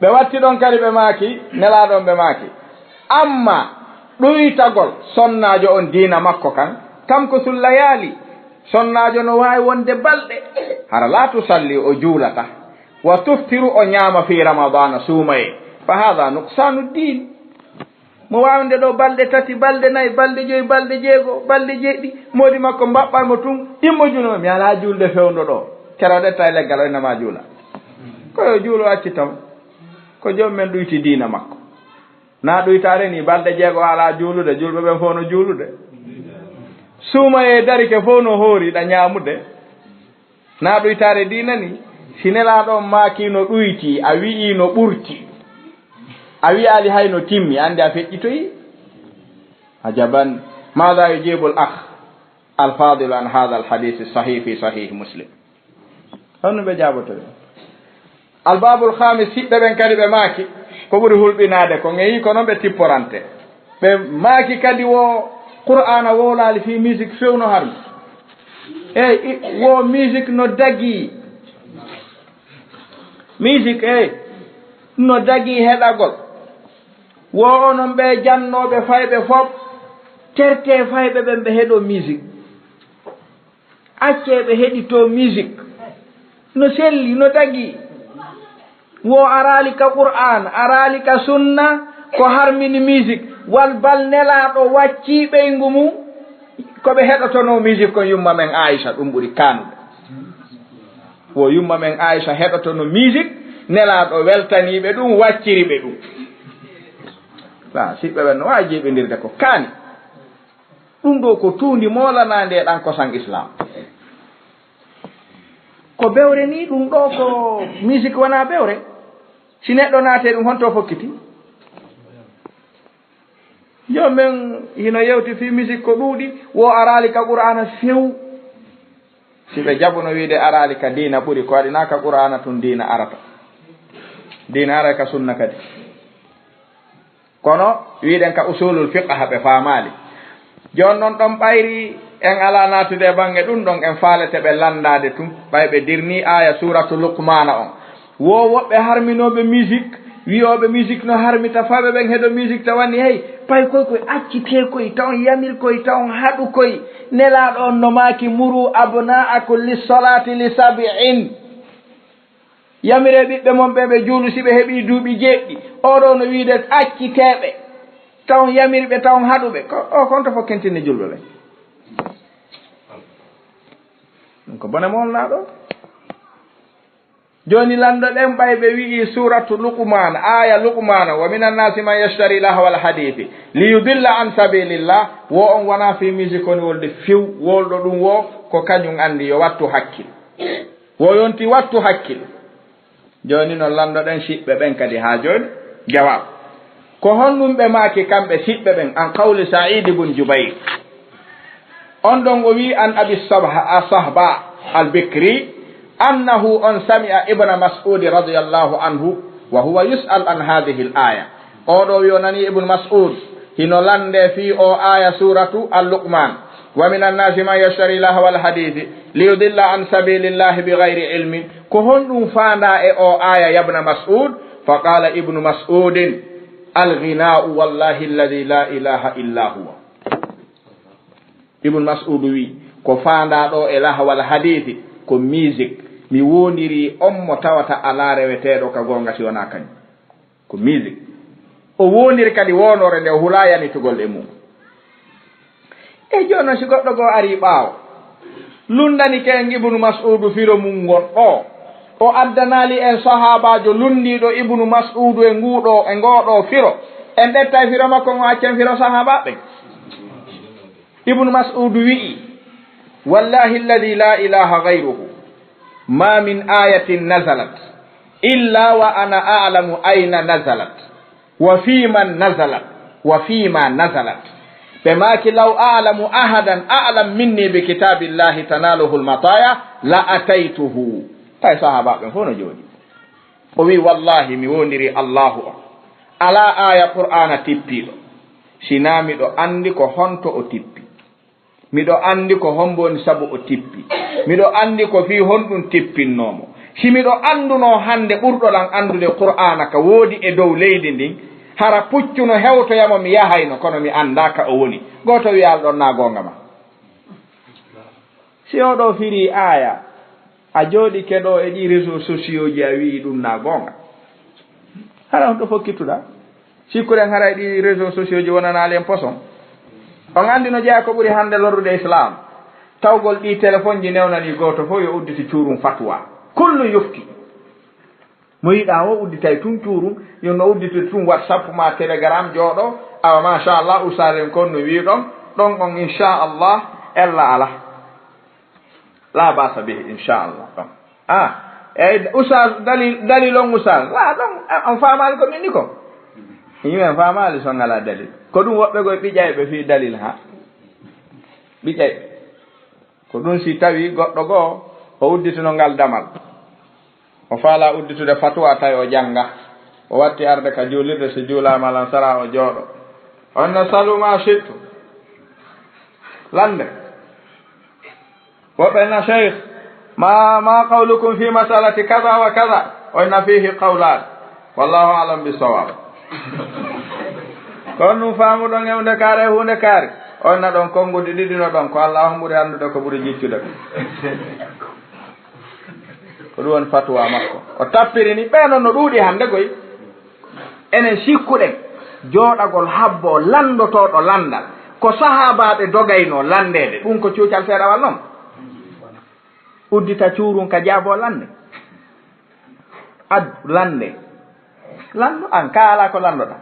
Ɓe watti ɗon kadi ɓe maaki, Nelaaɗo on ɓe maaki. Amma ɗuytagol sonnaajo on diina makko kan, tamkusul layaali, sonnaajo no waawi wonde balɗe, hara laa tusalli o juulata, wa tuftiru o ñaama fi Ramadaana suumayee, fa haada nuqsaanu diin. Mo waawnde ɗo balɗe tati, balɗe nayi, balɗe joyi, balɗe jeego, balɗe jeeɗiɗi, moodi makko mbaɓɓa mo tun, immo juulo, mi alaa juulde fewndo ɗo. Kera o ɗetta e leggal, o innama juula. Ko yo juulo acci taw. Ko joom men ɗuyti diina makko. Na ɗuytaare ni, balɗe jeego alaa juulude, juulɓe ɓen fof no juulude. Suumayee darike fof no hoori ɗa ñaamude. Na ɗuytaare diina ni, si Nelaaɗo on maaki no ɗuyti, a wi'i no ɓurti, a wi'aali hay no timmi, anndi a feƴƴitoyi. Ajaban, maada yujibul akh al fadilu an haada al hadisi sahih fi sahih Muslim? Honno ɓe jaabotoy? Al babul khamis, siɓɓe ɓen kadi ɓe maaki, ko ɓuri hulɓinaade ko, ngeyi ko non ɓe tipporante. Ɓe maaki kadi wo Qur'aana wowlaali fii musique fewno harmi. Eey, i-, wo musique no dagii. Musique, eey, no dagii heɗagol. Wo onon ɓe jannooɓe fayɓe fof, tertee fayɓe ɓen ɓe heɗoo musique. Accee ɓe heɗitoo musique. No selli, no dagii. Wo araali ka Qur'aan, araali ka sunna, ko harmini musique. Wal bal Nelaaɗo waccii ɓeyngu mum, ko ɓe heɗotonoo musique kon yumma men Aisha, ɗum ɓuri kaanude. Wo yumma men Aisha heɗotono musique, Nelaaɗo weltanii ɓe ɗum, wacciri ɓe ɗum. Ba, siɓɓe ɓen no waawi jiiɓindirde ko kaani. Ɗum ɗo ko tuundi moolanaandi e ɗan kosan Islam. Ko bewre ni, ɗum ɗo ko musique wonaa bewre. Si neɗɗo naatee ɗum, honto fokkiti? Jooni men hino yewti fii misik ko ɗuuɗi, wo araali ka Qur'aana few. Si ɓe jaɓuno wiide araali ka diina ɓuri, ko waɗi naa ka Qur'aana tun diina arata. Diina ara ka sunna kadi. Kono wiiɗen ka usulul fiqh ɓe faamaali. Jooni non ɗon ɓayri en alaa naatude e baŋŋe ɗun ɗon, en faalete ɓe lanndaade tun, ɓay ɓe dirnii aaya suuratu Luqmaana on. Wo woɓɓe harminooɓe musique, wi'ooɓe musique no harmita, fawɓe ɓen heɗo musique, tawa ni, hey, pay koy koy accitee koy, taw on yamir koy, taw on haɗu koy. Nelaaɗo on no maaki, "Muru abna'akum lis-salati li sab'in." Yamiree ɓiɓɓe mon ɓe ɓe juulu si ɓe heɓii duuɓi jeeɗiɗi. Oo ɗoo no wiide accitee ɓe, taw on yamir ɓe, taw on haɗu ɓe. Ko, o konto fof kentinni julɓe ɓen. Ɗum ko bone mo wonnaa ɗoo. Jooni lanndo ɗen ɓay ɓe wi'i suuratu Luqmaan, aaya Luqmaana, "Wa minan naasi man yashtari lahwal hadiisi li yudilla an sabilillah." Wo on wonaa fii musique woni wolde few, wolɗo ɗum wo ko kañum anndi, yo wattu hakkil. Wo yonti wattu hakkil. Jooni non lanndo ɗen siɓɓe ɓen kadi haa jooni jawaab. Ko honɗum ɓe maaki kamɓe siɓɓe ɓen? An qawli Sa'iid ibn Jubayr. On ɗon o wi'i an Abi Sabha, a Sahba al-Bikri, annahu on sami'a Ibna Mas'ud radiyallahu anhu wa huwa yus'al an hadhihi al-aya. Oo ɗoo wi'i o nani Ibn Mas'ud hino lannde fii o aya suuratu Al-Luqman. "Wa minan nasi man yashtari lahwal hadisi li yudilla an sabilillahi bi ghayri ilmin." Ko honɗum faandaa e o aya, yabna Mas'ud? Fa qala Ibnu Mas'udin, "Al-ghina'u wallahi alladhi la ilaha illa huwa." Ibnu Mas'ud wi, ko faandaa ɗoo e lahwal hadiisi, ko musique. Mi woondirii on mo tawata alaa reweteeɗo ka goonga si wonaa kañum. Ko musique. O woondiri kadi woonoore nde o hulaa yanitugol e mum. E jooni non, si goɗɗo goo arii ɓaawo, lunndanike en Ibnu Mas'uudu firo mum ngon ɗoo, o addanaali en sahaabaajo lunndiiɗo Ibnu Mas'uudu e nguu ɗoo, e ngoo ɗoo firo, en ƴettay firo makko ngon, accen firo sahaabaaɓe ɓen. Ibnu Mas'uudu wi'i, "Wallahi alladhi la ilaha ghayruhu, ma min ayatin nazalat illa wa ana a'lamu ayna nazalat, wa fi man nazalat, wa fi ma nazalat." Ɓe maaki, "Law a'lamu ahadan a'lam minni bi kitabillahi tanaluhu almataya la ataytuhu." Tawi sahaabaaɓe ɓen fof no jooɗii. O wi'i, "Wallahi, mi woondirii Allaahu on. Alaa aaya Qur'aana tippiiɗo, sinaa miɗo anndi ko honto o tippi. Miɗo anndi ko hombo woni sabu o tippi. Miɗo anndi ko fii honɗum tippinnoo mo. Si miɗo anndunoo hannde ɓurɗo lan anndude Qur'aana ka woodi e dow leydi ndin, hara puccu no hewtoya mo, mi yahayno, kono mi anndaa ka o woni." Gooto wi'a, "Alɗon naa goonga ma." Si oo ɗoo firii aaya, a jooɗike ɗoo e ɗii réseaux sociaux ji, a wi'i ɗum naa goonga. Hara on ɗo fokkituɗaa? Sikkuɗen haray ɗii réseaux sociaux ji wonanaali en poson. On anndi no jeyaa ko ɓuri hannde lorrude Islam? Tawgol ɗii téléphone ji newnanii gooto fof yo udditi cuurum fatwa. Kullu yufti. Mo yiɗaa o udditay tun cuurum, yo no udditude tun WhatsApp ma Telegram, jooɗo, awa machallah, ustaaden kon no wi'i ɗon, ɗon on inchallah, ella ala. La basa bihi, inchallah, ɗon. Ah, eyyi, ustaas, dalil, dalil on, ustaas. La, ɗon, eh, on faamaali ko min ni ko? Yimɓe en faamaali so ngalaa dalil. Ko ɗum woɓɓe goo ɓiƴayɓe fii dalil, ha? Ɓiƴayɓe. Ko ɗum si tawi goɗɗo goo o udditino ngal damal. O faalaa udditude fatuwa tawi o jannga. O watti arde ka juulirde, so juulaama lan sara o jooɗo. On na salu ma shi'tu. Lande. Woɓɓe na, "Sheikh, ma, ma qawlukum fi masalati kaza wa kaza?" O na, "Fihi qawlan. Wallahu a'lam bissawab." Ko on ɗum faamuɗon e huunde kaari, e huunde kaari? On na ɗon konnguɗi ɗiɗi no ɗon, ko Allaahu ɓuri anndude ko ɓuri jiccude ko. Ko ɗum woni fatuwa makko. O tappiri ni ɓee non no ɗuuɗi hannde koy. Enen sikkuɗen jooɗagol habbo lanndotooɗo lanndal. Ko sahaabaaɓe dogaynoo lanndeede. Ɗum ko cuucal seeɗawal non. Uddita cuurum ka jaaboo lannde. Addu lannde. Lanndu an, ka alaa ko lanndoɗaa.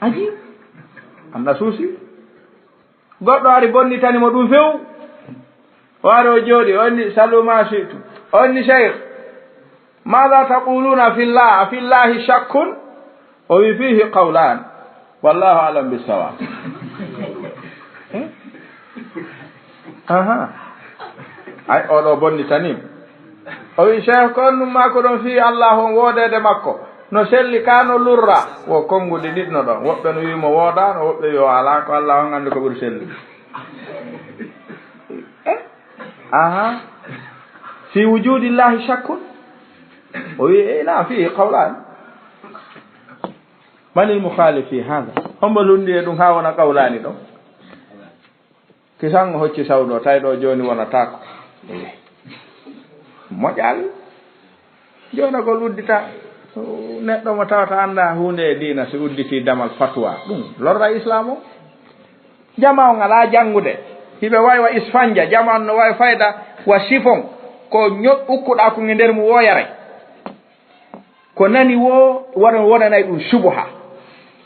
Aji. An na suusi. Goɗɗo ari bonnitani mo ɗum few. O ari o jooɗi, o inni, "Salu ma shi'tu." O inni, "Sheikh, maza taquluna fillah? A fillahi shakkun?" O wi, "Fihi qawlan." Wallahu alam bisawab. Aha. Ay, oɗo bonnitani. O wi, "Cheikh, ko on numma ko ɗon fii Allah on woodeede makko. No selli ka no lurra." Wo konnguɗi ɗiɗno ɗon. Woɓɓe no wi mo woodaano, woɓɓe wi o alaa, ko Allah on anndi ko ɓuri selli. Eh? Aha. Fi wujudillahi shakkun? O wi, "Eh, na fii qawlan." Manil mukhalif fi hada? Hombo lundi e ɗum ha wona qawlani ɗo? Kisan o hocci sawdo, tawi ɗo joni wonatako. Moƴal. Jonagol uddita. Neɗɗo mo tawata anda hunde e diina, si udditi damal fatwa, ɗum lorra islam o. Jama on ala jangude. Hiɓe wawi wa isfanja, jama on no wawi fayda wa chiffon. Ko ño-, ukkuɗa ko e nder mum woyaray. Ko nani wo, wona, wonanay ɗum subuha.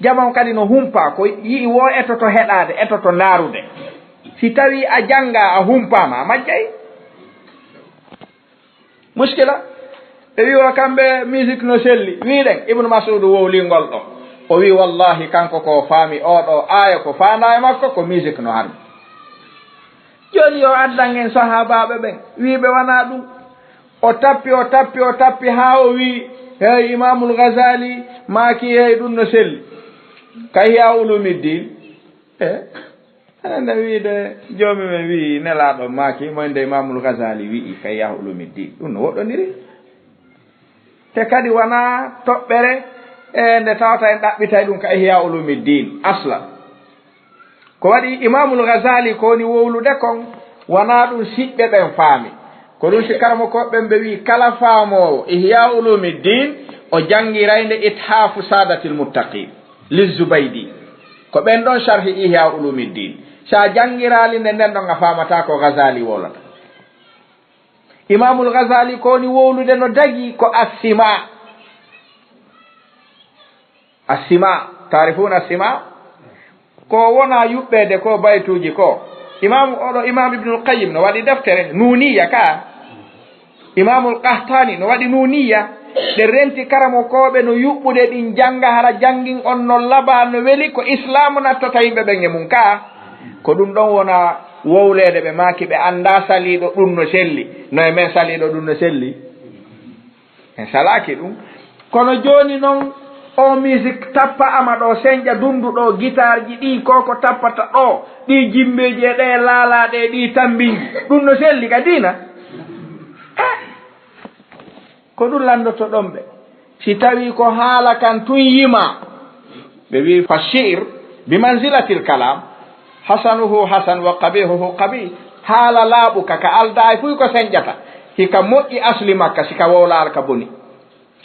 Jama on kadi no humpa, ko yi'i wo etoto heɗade, etoto ndarude. Si tawi a janga, a humpama, a majjay. Muskila. Ɓe wi o kamɓe musique no selli. Wiɗen, Ibnu Mas'ud wowli ngol ɗo. O wi, "Wallahi, kanko ko faami oɗo aya ko fanda e makko, ko musique no harmi." Joni yo addan en sahabaɓe ɓen, wiɓe wona ɗum. O tappi, o tappi, o tappi haa o wi, "Hey, Imamul Ghazali maaki, hey, ɗum no selli." Ka Ihya Ulumiddin. E, enen nde wiide joomi men wi Nelaaɗo maaki, moy nde Imamul Ghazali wi'i ka Ihya Ulumiddin. Ɗum no woɗɗondiri. Te kadi wona toɓɓere, e, nde tawata en ɗaɓɓitay ɗum ka Ihya Ulumiddin. Aslan. Ko waɗi Imamul Ghazali ko woni wowlude kon, wona ɗum siɓɓe ɓen faami. Ko ɗum si karamokooɓe ɓen ɓe wi kala faamoowo Ihya Ulumiddin, o janngiray nde Ithafu Sadatil Muttaqin, li Zubaydi. Ko ɓen ɗon sharhi Ihya Ulumiddin. Sa janngiraali nde nden ɗon a faamata ko Ghazali wowlata. Imamul Ghazali ko woni wowlude no dagi ko Assima. Assima, taarifuna Assima? Ko wona yuɓɓeede ko baytuuji ko. Imam, oɗo Imam Ibnul Qayyim no waɗi deftere Nuniya ka. Imamul Qahtani no waɗi Nuniya. Ɓe renti karamokooɓe no yuɓɓude ɗin jannga hara janngin on no laba no weli ko Islaamu nattata yimɓe ɓen e mum ka. Ko ɗum ɗon wona wowleede ɓe maaki ɓe annda saliiɗo ɗum no selli. No e men saliiɗo ɗum no selli? En salaaki ɗum. Kono jooni noon, o musique tappa ama ɗo, senƴa dundu ɗo, gitaarji ɗi, ko ko tappata ɗo, ɗi jimbeeji e ɗe laalaaɗe e ɗi tambiiji, ɗum no selli ka diina? Eh? Ko ɗum lanndoto ɗon ɓe. Si tawi ko haala kan tun yima, ɓe wi, "Fa shi'r bi manzilatil kalam, hasanuhu hasan wa qabihuhu qabih." Haala laaɓuka ka aldaa e fuy ko senƴata. Hika moƴƴi asli makka, si ka wowlaal ka boni.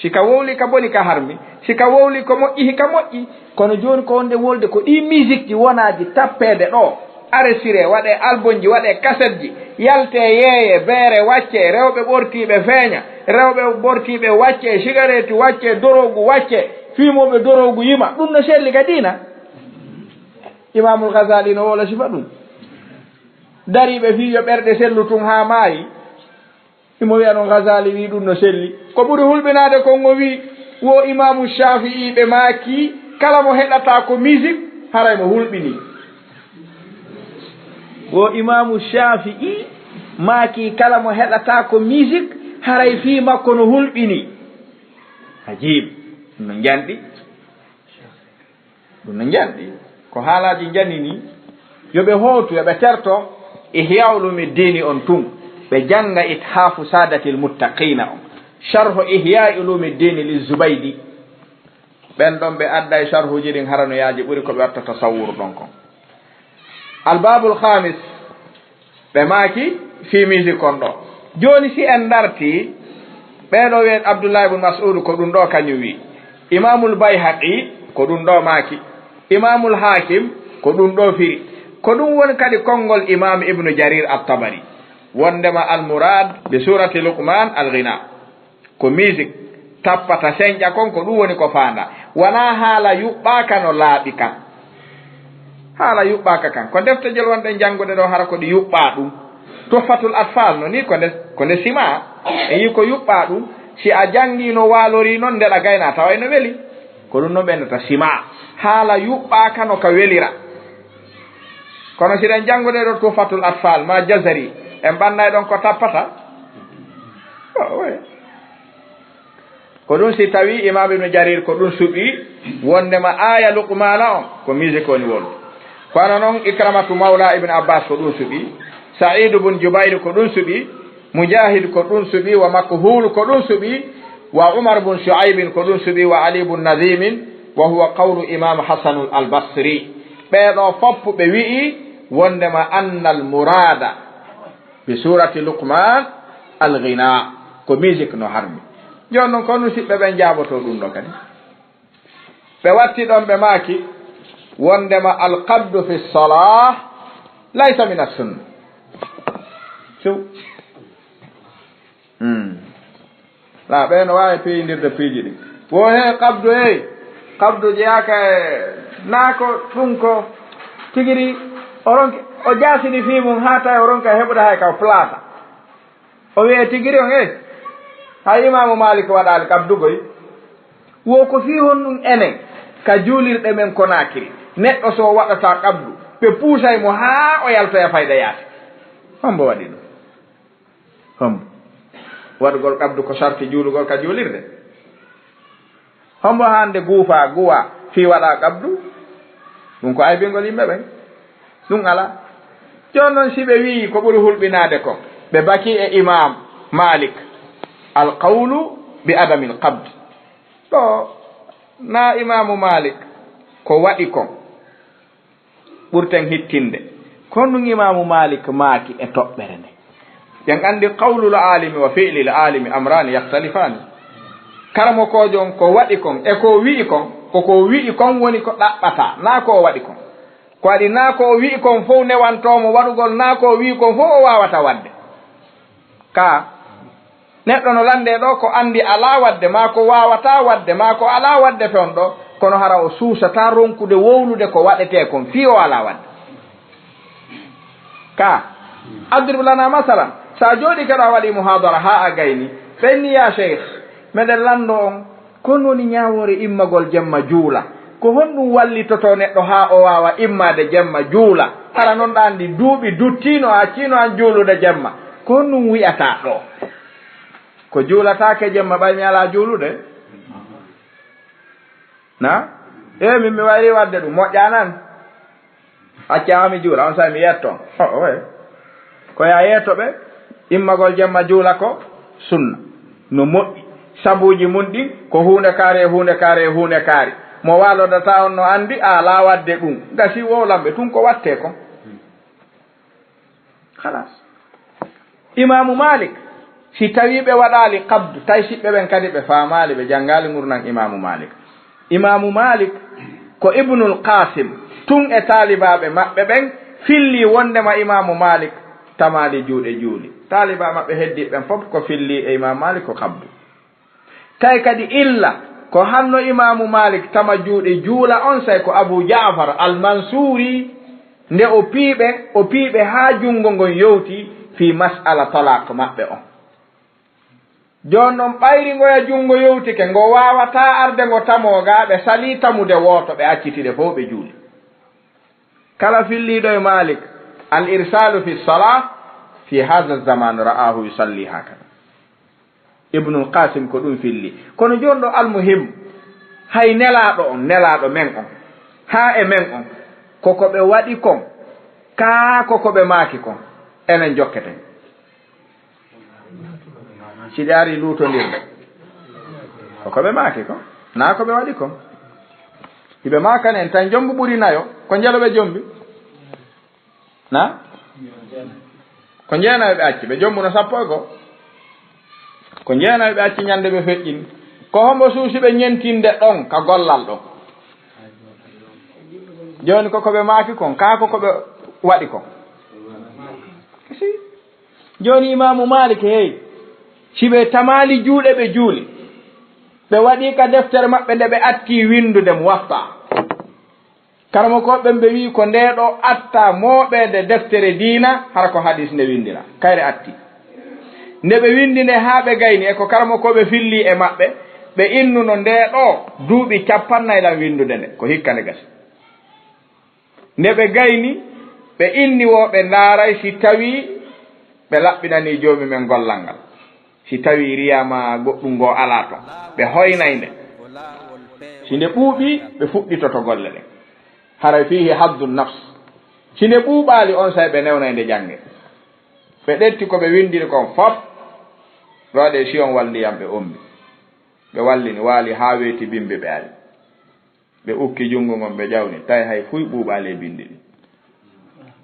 Si ka wowli ka boni ka harmi. Si ka wowli ko moƴƴi, hika moƴƴi. Kono jooni ko wonde wolde ko ɗi musique ji wonaaji tappeede ɗo. Aresire, waɗe albumji, waɗe kasetji. Yalte yeeye, beere wacce, rewɓe ɓortiiɓe feeña, rewɓe ɓortiiɓe wacce, sigareeti wacce, dorogu wacce, fiimooɓe dorogu yima. Ɗum no selli ka diina? Imamul Ghazali no wowla sifa ɗum. Dariiɓe fii yo ɓerɗe sellu tun haa maayi. Imo wiya noon Ghazali wii ɗum no selli. Ko ɓuri hulɓinaade kon o wii, wo Imaamu Shafi'i ɓe maaki, kala mo heɗata ko musique, haray mo hulɓinii. Wo Imaamu Shafi'i maaki, kala mo heɗata ko musique, haray fii makko no hulɓinii. Ajib, no njanɗi. Ɗum no njanɗi. Ko haalaaji njani ni. Yo ɓe hootu, yo ɓe terto Ihya Ulumiddini on tun. Ɓe jannga Ithafu Sadatil Muttaqina on. Sharhu Ihya Ulumiddini li Zubaydi. Ɓen ɗon ɓe adday sharhuji ɗin hara no yaaji ɓuri ko ɓe watta tasawwur ɗon kon. Albabul khamis. Ɓe maaki fii musique kon ɗo. Jooni si en dartii, ɓee ɗo wi'en Abdullahi ibn Mas'ud ko ɗum ɗo kañum wi'i. Imaamul Bayhaqi ko ɗum ɗo maaki. Imaamul Hakim ko ɗum ɗo firi. Ko ɗum woni kadi konngol Imaam Ibnu Jarir At-Tabari. Wondema al-murad bi surati Luqman al-ghina. Ko musique tappata senƴa kon, ko ɗum woni ko faanda. Wonaa haala yuɓɓaaka no laaɓi kan. Haala yuɓɓaaka kan. Ko defte jel wonɗen janngude ɗo, hara ko ɗi yuɓɓaa ɗum. Tuhfatul Atfal no ni ko nde, ko nde sima. E yi ko yuɓɓaa ɗum. Si a janngi no waalorii noon, ndeɗa gayna tawa ino weli. Ko ɗum noon ɓe nata sima. Haala yuɓɓaaka no ka welira. Kono si ɗen janngude ɗo Tuhfatul Atfal ma Jazari, en ɓannay ɗon ko tappata. Oh, oui. Ko ɗum si tawi Imam Ibn Jarir ko ɗum suɓi, wondema aaya Luqmana on ko musique woni wolu. Kono non Ikramatu Mawla Ibn Abbas ko ɗum suɓi, Sa'id ibn Jubair ko ɗum suɓi, Mujahid ko ɗum suɓi, wa Makhul ko ɗum suɓi, wa Umar bun Shu'aibin ko ɗum suɓi, wa Ali bun Nadhimin, wa huwa qawlu Imam Hasanul Al Basri. Ɓee ɗoo fof ɓe wi'i wondema annal murada bi surati Luqman al ghina, ko musique no harmi. Jooni non ko ɗum siɓɓe ɓen jaaboto ɗum ɗo kadi. Ɓe watti ɗon ɓe maaki wondema al qabdu fi salah laysa min as sunna. Few. Hmm. La ɓe no waawi peyindirde piiji ɗi. Wo he qabdu hey. Qabdu jeyaaka e naa ko ɗum ko tigiri o ronki o jaasini fii mum haa tawi o ronka heɓude hay ka o plata. O wi'e tigiri on, eh, hay Imaamu Maalik waɗaali qabdu goy. Wo ko fii honɗum enen ka juulirɗe men Konaakiri, neɗɗo so waɗata qabdu, ɓe puusay mo haa o yaltoya fayda yaasi? Hombo waɗi ɗum? Hombo? Waɗugol qabdu ko sarti juulugol ka juulirde? Hombo hande guufa guwa fii waɗa qabdu? Ɗum ko aybingol yimɓe ɓen. Ɗum alaa. Jooni non si ɓe wi'i ko ɓuri hulɓinaade kon, ɓe baki e Imam Malik, al qawlu bi adamil qabd. Ɗo na Imamu Malik ko waɗi kon ɓurten hittinde. Ko honɗum Imaamu Maalik maaki e toɓɓere nde? Ɓen anndi qawlul aalimi wa fi'lil aalimi amraani yaxtalifaani. Karamokoojo on ko waɗi kon e ko wi'i kon, ko ko wi'i kon woni ko ɗaɓɓata, naa ko o waɗi kon. Ko waɗi naa ko o wi'i kon fow newantoo mo waɗugol, naa ko o wi'i kon fow o waawata waɗde. Ka neɗɗo no lande ɗo ko andi alaa wadde, maa ko waawata wadde, maa ko alaa wadde ton ɗo, kono hara o suusataa ronkude wowlude ko waɗetee kon fii o alaa wadde. Ka adrib lana masalan, sa jooɗike ɗo a waɗi muhadara haa a gayni, ɓenni ya sheikh, meɗen lando on, ko honɗum woni ñaawoore immagol jemma juula? Ko honɗum wallitotoo neɗɗo haa o waawa immaade jemma juula? Hara non ɗa anndi duuɓi duttiino a acciino an juulude jemma. Ko honɗum wi'ataa ɗo? Ko juulataake jemma ɓay mi alaa juulude? Na? E min mi wayri waɗde ɗum moƴƴaa nan. Acca haa mi juula, on saa'i mi yetto. O, o, e. Ko ya yetto ɓe, immagol jemma juula ko sunna. No moƴƴi. Sabuuji mun ɗin ko huunde kaari e huunde kaari e huunde kaari. Mo waalodata on no anndi a alaa waɗde ɗum. Gasi wowlamɓe tun ko wattee kon. Halas. Imaamu Maalik, si tawii ɓe waɗaali qabdu, tawi siɓɓe ɓen kadi ɓe faamaali, ɓe janngaali ngurndan Imaamu Maalik. Imaamu Maalik ko Ibnul Qaasim, tun e taalibaaɓe maɓɓe ɓen, fillii wonndema Imaamu Maalik tamaali juuɗe juuli. Taalibaa maɓɓe heddiiɓe ɓen fof ko fillii e Imaamu Maalik ko qabdu. Tawi kadi illa ko hanno Imaamu Maalik tama juuɗe juula on, say ko Abu Jaafar Al-Mansuuri, nde o piiɓe, o piiɓe haa junngo ngon yowti fii mas'ala talaaq maɓɓe on. Jooni non ɓayri ngoya junngo yowtike, ngo waawataa arde ngo tamoo ga, ɓe salii tamude wooto, ɓe acciti ɗe fow ɓe juuli. Kala filliiɗo e Maalik, al irsaalu fi salah fi haza zaman ra'ahu yusalli hakada. Ibnul Qasim ko ɗum filli. Kono jooni ɗo almuhim, hay nelaaɗo on, nelaaɗo men on, haa e men on, ko ko ɓe waɗi kon, kaa ko ko ɓe maaki kon, enen jokketen. Si ɓe ari luutondirde, ko ko ɓe maaki kon, naa ko ɓe waɗi kon. Hiɓe maakani en tan jombu ɓuri nayo, ko njelo ɓe jombi. Na? Ko njeenayo ɓe acci, ɓe jombuno sappo e goo. Ko njeenayo ɓe acci ñande ɓe feƴƴini. Ko hombo suusi ɓe ñentinde ɗon ka gollal ɗon? Jooni ko ko ɓe maaki kon, kaa ko ko ɓe waɗi kon? Si. Jooni Imaamu Maalik, hey, si ɓe tamaali juuɗe ɓe juuli, ɓe waɗi ka deftere maɓɓe nde ɓe atti windude Muwatta. Karamokooɓe ɓen ɓe wi'i ko ndee ɗoo atta mooɓeede deftere diina, hara ko hadiis nde winndira. Kayre atti. Nde ɓe winndi nde haa ɓe gayni, e ko karamokooɓe fillii e maɓɓe, Ɓe innuno ndee ɗoo duuɓi cappannayi lan winndude nde, ko hikka nde gasi. Nde ɓe gayni, ɓe inni wo ɓe ndaaray si tawii ɓe laɓɓinanii Joomi men gollal ngal. Si tawii riyaa maa goɗɗum ngoo alaa ton, ɓe hoynay nde. Si nde ɓuuɓii, ɓe fuɗɗitoto golle ɗen. Haray fiihi haddu nafs. Si nde ɓuuɓaali, onsay ɓe newnay nde jannge. Ɓe ɗetti ko ɓe winndiri kon fof. Ɓe waɗi e siwon wal ndiyam, ɓe ommi. Ɓe wallini, waali haa weeti bimbi, ɓe ari. Ɓe ukki junngo ngon, ɓe ƴawni, tawi hay fuy ɓuuɓaali e binndi ɗin.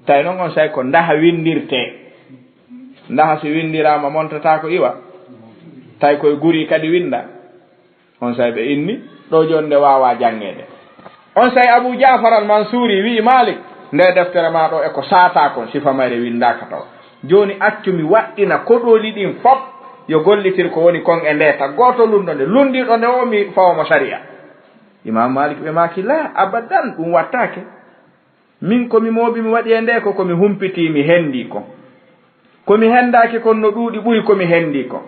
Tawi non onsay ko ndaha winndirtee. Ndaha si winndiraama montataa ko iwa. Tawi koye guri kadi winnda. Onsay ɓe inni, ɗoo jooni nde waawaa janngeede. Onsay Abu Jaafar al Mansuuri wi'i Maalik, ndee deftere maa ɗoo e ko saataa kon, sifa mayre winndaaka tawa. Jooni accu mi waɗɗina koɗooli ɗin fof, yo gollitir ko woni kon e ndee, ta gooto lunndo nde. Lunndiiɗo nde o, mi fawa mo sariya. Imaamu Maalik ɓe maaki, laa, abadan, ɗum wattaake. Min ko mi mooɓi, mi waɗi e ndee ko, ko mi humpitii, mi hendii ko. Ko mi hendaaki kon no ɗuuɗi ɓuri ko mi hendii kon.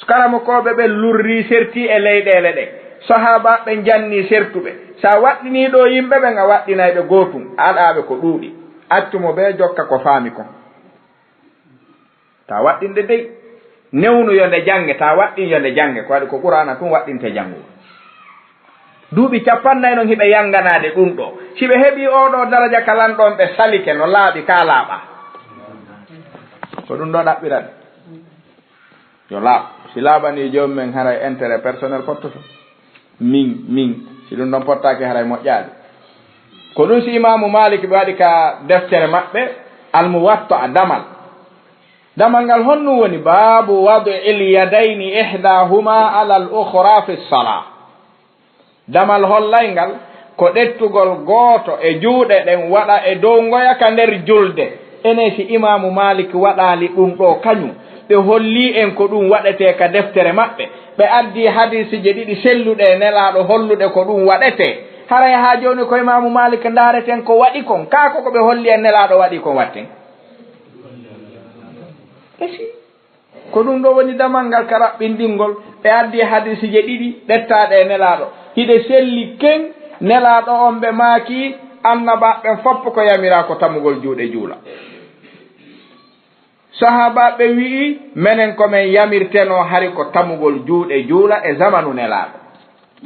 Karamokooɓe ɓen lurrii, sertii e leyɗeele ɗen. Sahaabaaɓe ɓen jannii sertuɓe. Si a waɗɗinii ɗoo yimɓe ɓen, a waɗɗinay ɓe gootum, a aɗaa ɓe ko ɗuuɗi. Accu mo bee jokka ko faami kon. Taa waɗɗinde dey. Newnu yo nde jannge, taa waɗɗin yo nde jannge. Ko waɗi ko Qur'aana tun waɗɗinte janngu. Duuɓi cappannayi non hiɓe yannganaade ɗun ɗoo. Si ɓe heɓii oo ɗoo daraja ka Lanɗo on, ɓe salike no laaɓi, ka laaɓa. Ko ɗun ɗoo ɗaɓɓiran. Yo laaɓ. Si laaɓanii joomum en, haray intérêt personnel pottoto. Min, min. Si ɗun ɗon pottaaki, haray moƴƴaali. Ko ɗun si Imaamu Maalik ɓe waɗi ka deftere maɓɓe, Al-Muwatta'a, damal. Damal ngal honɗun woni? Baabu wad'il yadayni ihdahuma alal ukhra fi salah. Damal hollaygal ko ɗettugol gooto e juuɗe ɗen waɗa e dow ngoya ka nder julde. Enee, si Imaamu Maalik waɗaali ɗun ɗoo kañun, ɓe hollii en ko ɗun waɗetee ka deftere maɓɓe, ɓe addii hadiisiije ɗiɗi selluɗe e Nelaaɗo holluɗe ko ɗun waɗetee, haray haa jooni ko Imaamu Maalik ndaareten ko waɗi kon, kaa ko ko ɓe holli en Nelaaɗo waɗi kon waɗten? Esi. Ko ɗun ɗoo woni damal ngal ka raɓɓinɗingol. Ɓe addii hadiisiije ɗiɗi ɓettaaɗe e Nelaaɗo. Hiɗe selli ken, Nelaaɗo on ɓe maaki, annabaaɓe ɓen fof ko yamiraa ko tamugol juuɗe juula. Sahaabaaɓe ɓen wi'i, menen ko men yamirtenoo hari ko tamugol juuɗe juula e zamanu Nelaaɗo.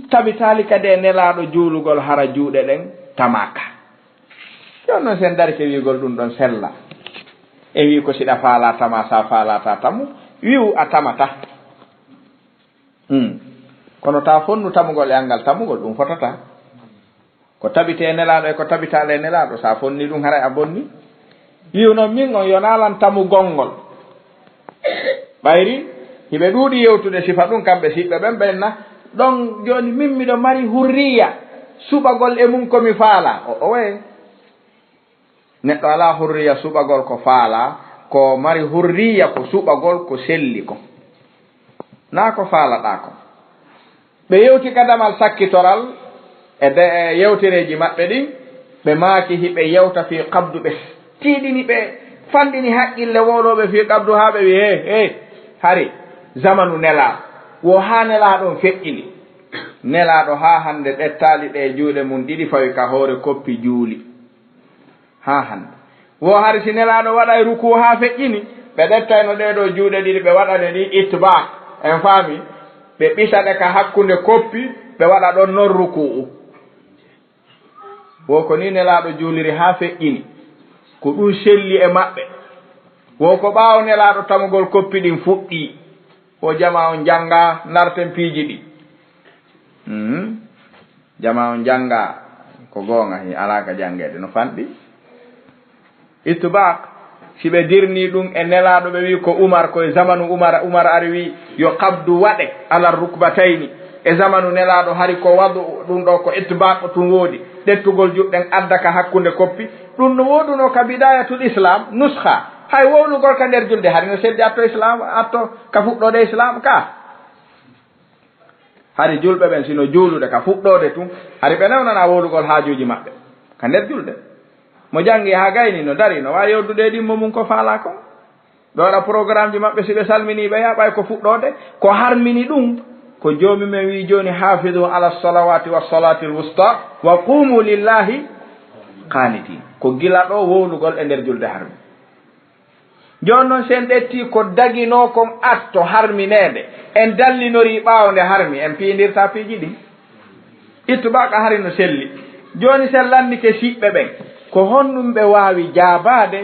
Tabitaali kadi e Nelaaɗo juulugol hara juuɗe ɗen tamaaka. Jooni non, si en darike wi'ugol ɗun ɗon sella, e wi'i ko si ɗa faalaa tamaa, si a faalataa tamu, wi'u a tamataa. Hmm. Kono taa fonnu tamugol e anngal tamugol, ɗun fotataa. Ko tabitee e Nelaaɗo e ko tabitaali e Nelaaɗo, si a fonnii ɗun, haray a bonnii. Wi'u non, min on, yo naalan tamugol ngol. Ɓayri hiɓe ɗuuɗi yewtude sifa ɗun, kamɓe siɓɓe ɓen, ɓen na ɗon jooni, min miɗo mari hurriya suɓagol e mun ko mi faalaa. O, owe. Neɗɗo alaa hurriya suɓagol ko faalaa, ko mari hurriya ko suɓagol ko selli kon, naa ko faalaɗaa kon. Ɓe yewti ka damal sakkitoral e de, e yewtereeji maɓɓe ɗin, ɓe maaki hiɓe yewta fii qabdu, ɓe tiiɗini, ɓe fanɗini haqqille wowlooɓe fii qabdu, haa ɓe wi'i, hey, hey, hari zamanu Nelaaɗo, wo haa Nelaaɗo on feƴƴini. Nelaaɗo haa hannde ɓettaali ɗe e juuɗe mun ɗiɗi, fawi ka hoore koppi juuli. Haa hannde. Wo hari si Nelaaɗo waɗay rukuu haa feƴƴini, ɓe ɗettayno ɗee ɗoo juuɗe ɗiɗi, ɓe waɗane ɗi itbaaq, en faami, ɓe ɓisa ɗe ka hakkunde koppi, ɓe waɗa ɗon non rukuu. Wo ko nii Nelaaɗo juuliri haa feƴƴini, ko ɗun selli e maɓɓe. Wo ko ɓaawo Nelaaɗo tamugol koppi ɗin fuɗɗii. Wo jamaa on janngaa, ndarten piiji ɗi. Mhm. Jamaa on janngaa, ko goonga, hi alaa ka janngeede, no fanɗi. Itbaaq, si ɓe dirnii ɗun e Nelaaɗo, ɓe wi'i ko Umar, ko e zamanu Umar, Umar ari wi'i yo qabdu waɗe alal rukbatayni. E zamanu Nelaaɗo, hari ko wadu ɗun ɗoo, ko itbaaq tun woodi, ɗettugol juuɗe ɗen adda ka hakkunde koppi. Ɗun no woodunoo ka bidaayatul Islaam, nuskha. Hay wowlugol ka nder julde, hari no selli atto Islaam, atto ka fuɗɗoode Islaam ka. Hari julɓe ɓen, si no juulude ka fuɗɗoode tun, hari ɓe newnanaa wowlugol haajuuji maɓɓe ka nder julde. Mo janngi haa gayni, no dari, no waawi yewtude e ɗimmo mun ko faalaa kon. Ɓe waɗa programmeji maɓɓe, si ɓe salminii ɓe, yaa ɓay ko fuɗɗoode, ko harmini ɗun, Ko Joomi men wi'i jooni, "Haafidu ala salawaati wa salaatil wusta, wa qumu lillahi qaanitin." Ko gila ɗo wowlugol e nder julde harmi. Jooni noon, si en ƴettii ko daginoo kon atto harmineede, en dallinorii ɓaawo nde harmi, en piindirtaa piiji ɗin. Ittu ɓaawo ka hari no selli. Jooni, si en lanndike siɓɓe ɓen, ko honɗum ɓe waawi jaabaade?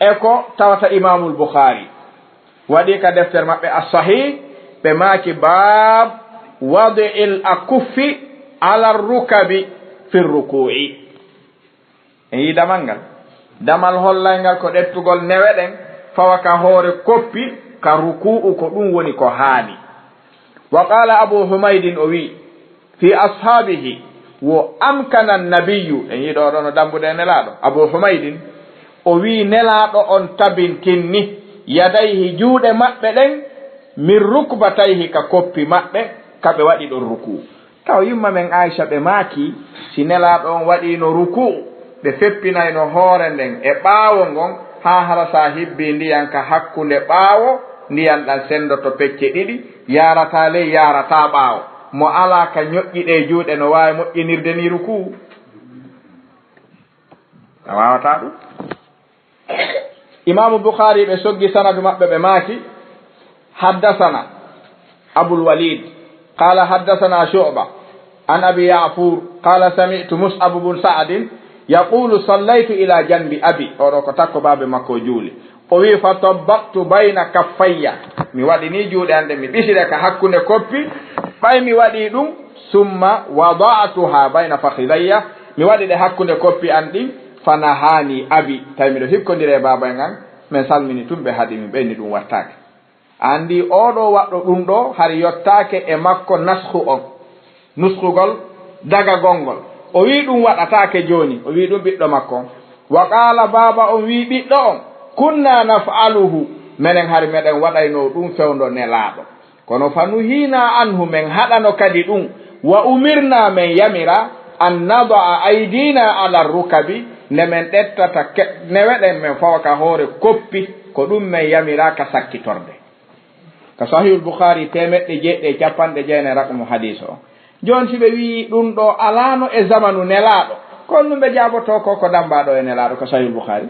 E ko tawata Imaamul Bukhaari waɗi ka deftere maɓɓe As-Sahih, ɓe maaki, "Baab wadi'il akuffi ala rukabi fi ruku'i." En yii damal ngal. Damal hollayngal ko ɗettugol newe ɗen fawa ka hoore koppi ka ruku'u, ko ɗum woni ko haani. Wa qaala Abu Humaydin, o wi'i, fi ashaabihi, wo amkana nabiyyu, en yiɗo ɗo no dambude e Nelaaɗo. Abu Humaydin, o wi'i Nelaaɗo on tabintinni yadayhi, juuɗe maɓɓe ɗen, min rukbatayhi, ka koppi maɓɓe, ka ɓe waɗi ɗon ruku. Taw yumma men Aysa ɓe maaki, si Nelaaɗo on waɗiino ruku, ɓe feppinayno hoore nden e ɓaawo ngon, haa hara sa hibbii ndiyan ka hakkunde ɓaawo, ndiyan ɗan senndoto pecce ɗiɗi, yaarataa ley, yaarataa ɓaawo. Mo alaa ka ñoƴƴi ɗe juuɗe no waawi moƴƴinirde ni ruku? A waawataa ɗum. Imaamu Bukhaari ɓe soggi sanadu maɓɓe, ɓe maaki, "Haddasana Abul Walid, qaala haddasana Shu'ba, an Abi Ya'fur, qaala sami'tu Mus'ab bun Sa'adin yaqulu, sallaytu ila janbi abi." Oɗo ko takko baabe makko o juuli. O wi, "Fa tabbaqtu bayna kaffayya." Mi waɗi ni juuɗe an ɗen, mi ɓisire ka hakkunde koppi. Ɓay mi waɗi ɗum, "Summa wada'tuha bayna fakhidayya." Mi waɗi ɗe hakkunde koppi an ɗin, "Fa nahani abi." Tawi miɗo hikkondire e baaba en an, men salmini tun, ɓe haɗi min, ɓe inni ɗum wattaake. Andi oɗo waɗɗo ɗum ɗo, hari yottaake e makko nasku on. Nuskugol dagagol ngol. O wi'i ɗum waɗataake jooni. O wi'i ɗum ɓiɗɗo makko on. Wa qaala, baaba on wi'i ɓiɗɗo on, "Kunna naf'aluhu." Menen hari meɗen waɗayno ɗum fewndo Nelaaɗo. Kono fa nuhiina anhu, men haɗano kadi ɗum. Wa umirna, men yamira, an nada'a aydina ala rukabi, nde men ɗettata ke-, newe ɗen men fawa ka hoore koppi, ko ɗum men yamira ka sakkitorde. Ka Sahihul Bukhari, teemeɗɗe jeeɗiɗi e capanɗe jeenayi raqmu hadiis o. Jooni, si ɓe wi'i ɗum ɗo alaano e zamanu Nelaaɗo, ko honɗum ɓe jaabotoo ko, ko dammbaaɗo e Nelaaɗo ka Sahihul Bukhari?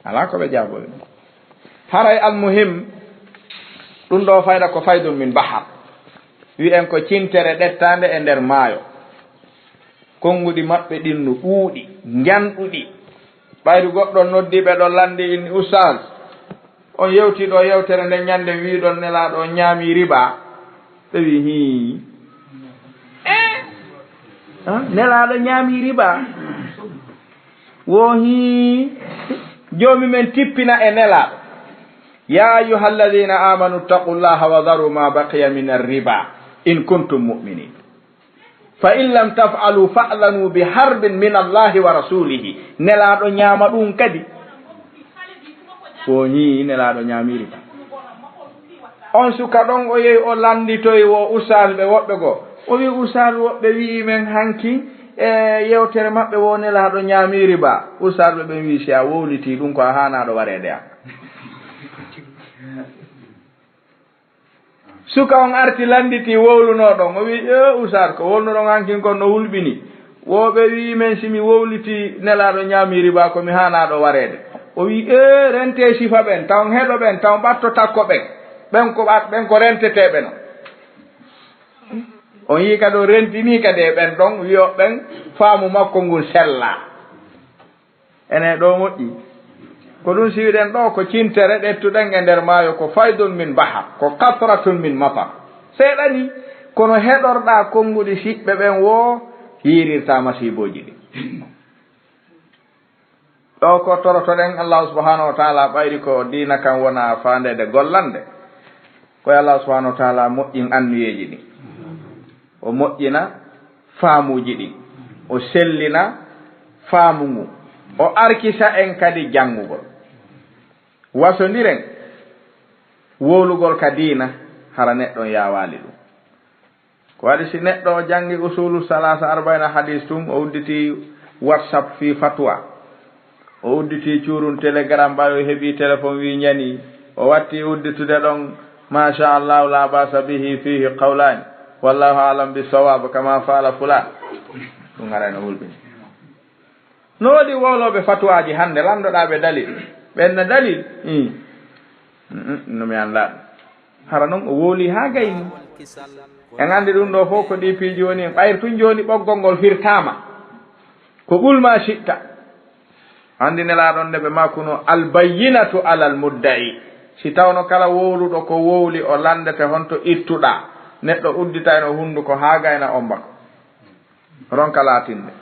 Alaa ko ɓe jaabori ɗum. Haray almuhim, ɗum ɗo fayda ko faydun min bahar. Wi'en ko cintere ɗettaande e nder maayo. Konnguɗi maɓɓe ɗin no ɗuuɗi, njanɗuɗi. Ɓayri goɗɗo noddi ɓe ɗo lanndi inni, "Ustaaz, on yewtii ɗo yewtere nden ñande, wi'uɗon Nelaaɗo on ñaami riba." Ɓe wi'i, "Hii." Eh? Ah, Nelaaɗo ñaami riba? Wo hii. Joomi men tippina e Nelaaɗo. "Ya ayyuhalladhina amanu ittaqullaha wa dharu ma baqiya min ar-riba in kuntum mu'minin." "Fa in lam taf'alu fa'dhanu bi harbin min Allahi wa rasulihi." Nelaaɗo ñaama ɗum kadi. Ko nii Nelaaɗo ñaamiri. On suka ɗon o yehi o lannditoyi wo ustaas ɓe woɓɓe goo. O wi'i ustaas woɓɓe wi'i men hanki e yewtere maɓɓe wo Nelaaɗo ñaamiri ba. Ustaas ɓe ɓen wi'i si a wowlitii ɗum ko a haanaaɗo wareede am. Suka on arti lannditi wowlunoo ɗon. O wi'i, "Ee, Ustaad, ko wowlunoɗon hankin kon no wulɓini. Wo ɓe wi'i men si mi wowlitii Nelaaɗo ñaamii riba ko mi haanaaɗo wareede." O wi'i, "Ee, rentee sifa ɓen, taw heɗo ɓen, taw ɓatto takko ɓen. Ɓen ko ɓat-, ɓen ko renteteeɓe non." On yi'i kadi o rentinii kadi e ɓen ɗon, wi'o ɓen faamu makko ngun sellaa. Ene ɗo moƴƴi. Ko ɗum siwiɗen ɗo, ko cintere ɗettuɗen e nder maayo, ko faydun min bahar, ko qatratun min matar. Seeɗa ni, kono heɗorɗaa konnguɗi siɓɓe ɓen woo, yiirirtaa masiibooji ɗin. Ɗo ko torotoɗen Allahu subhanahu wa taala, ɓayri ko diina kan wona faandeede gollande. Ko yo Allahu subhanahu wa taala moƴƴin anniyeeji ɗin. O moƴƴina faamuuji ɗin, o sellina faamu ngun, o arkisa en kadi janngugol. Wasondiren wowlugol ka diina, hara neɗɗo on yaawaali ɗum. Ko waɗi si neɗɗo o janngi usulu salaasa, arbaina hadis tun, o udditi WhatsApp fii fatwa. O udditi cuurun Telegram, ɓay o heɓi téléphone, wi ñani. O watti udditude ɗon, Masha Allahu, la basa bihi, fihi qawlani. Wallahu alam bisawab, kama fala fulan. Ɗum haray no hulɓini. No woodi wowlooɓe fatuwaaji hannde, landoɗaa ɓe dalil. Ɓen na dalil? Ii. Mm, mm, no mi anndaa ɗum. Hara non o wowli haa gayni. En anndi ɗum ɗo fof ko ɗi piiji woni en. Ɓayri tun jooni ɓoggol ngol firtaama. Ko qul ma shi'ta. Anndi Nelaaɗo on nde ɓe maakuno, "Al bayyinatu alal mudda'i." Si tawno kala wowluɗo ko wowli, o lanndete honto ittuɗaa. Neɗɗo udditayno hunnduko haa gayna omba ko. Ronka laatinde.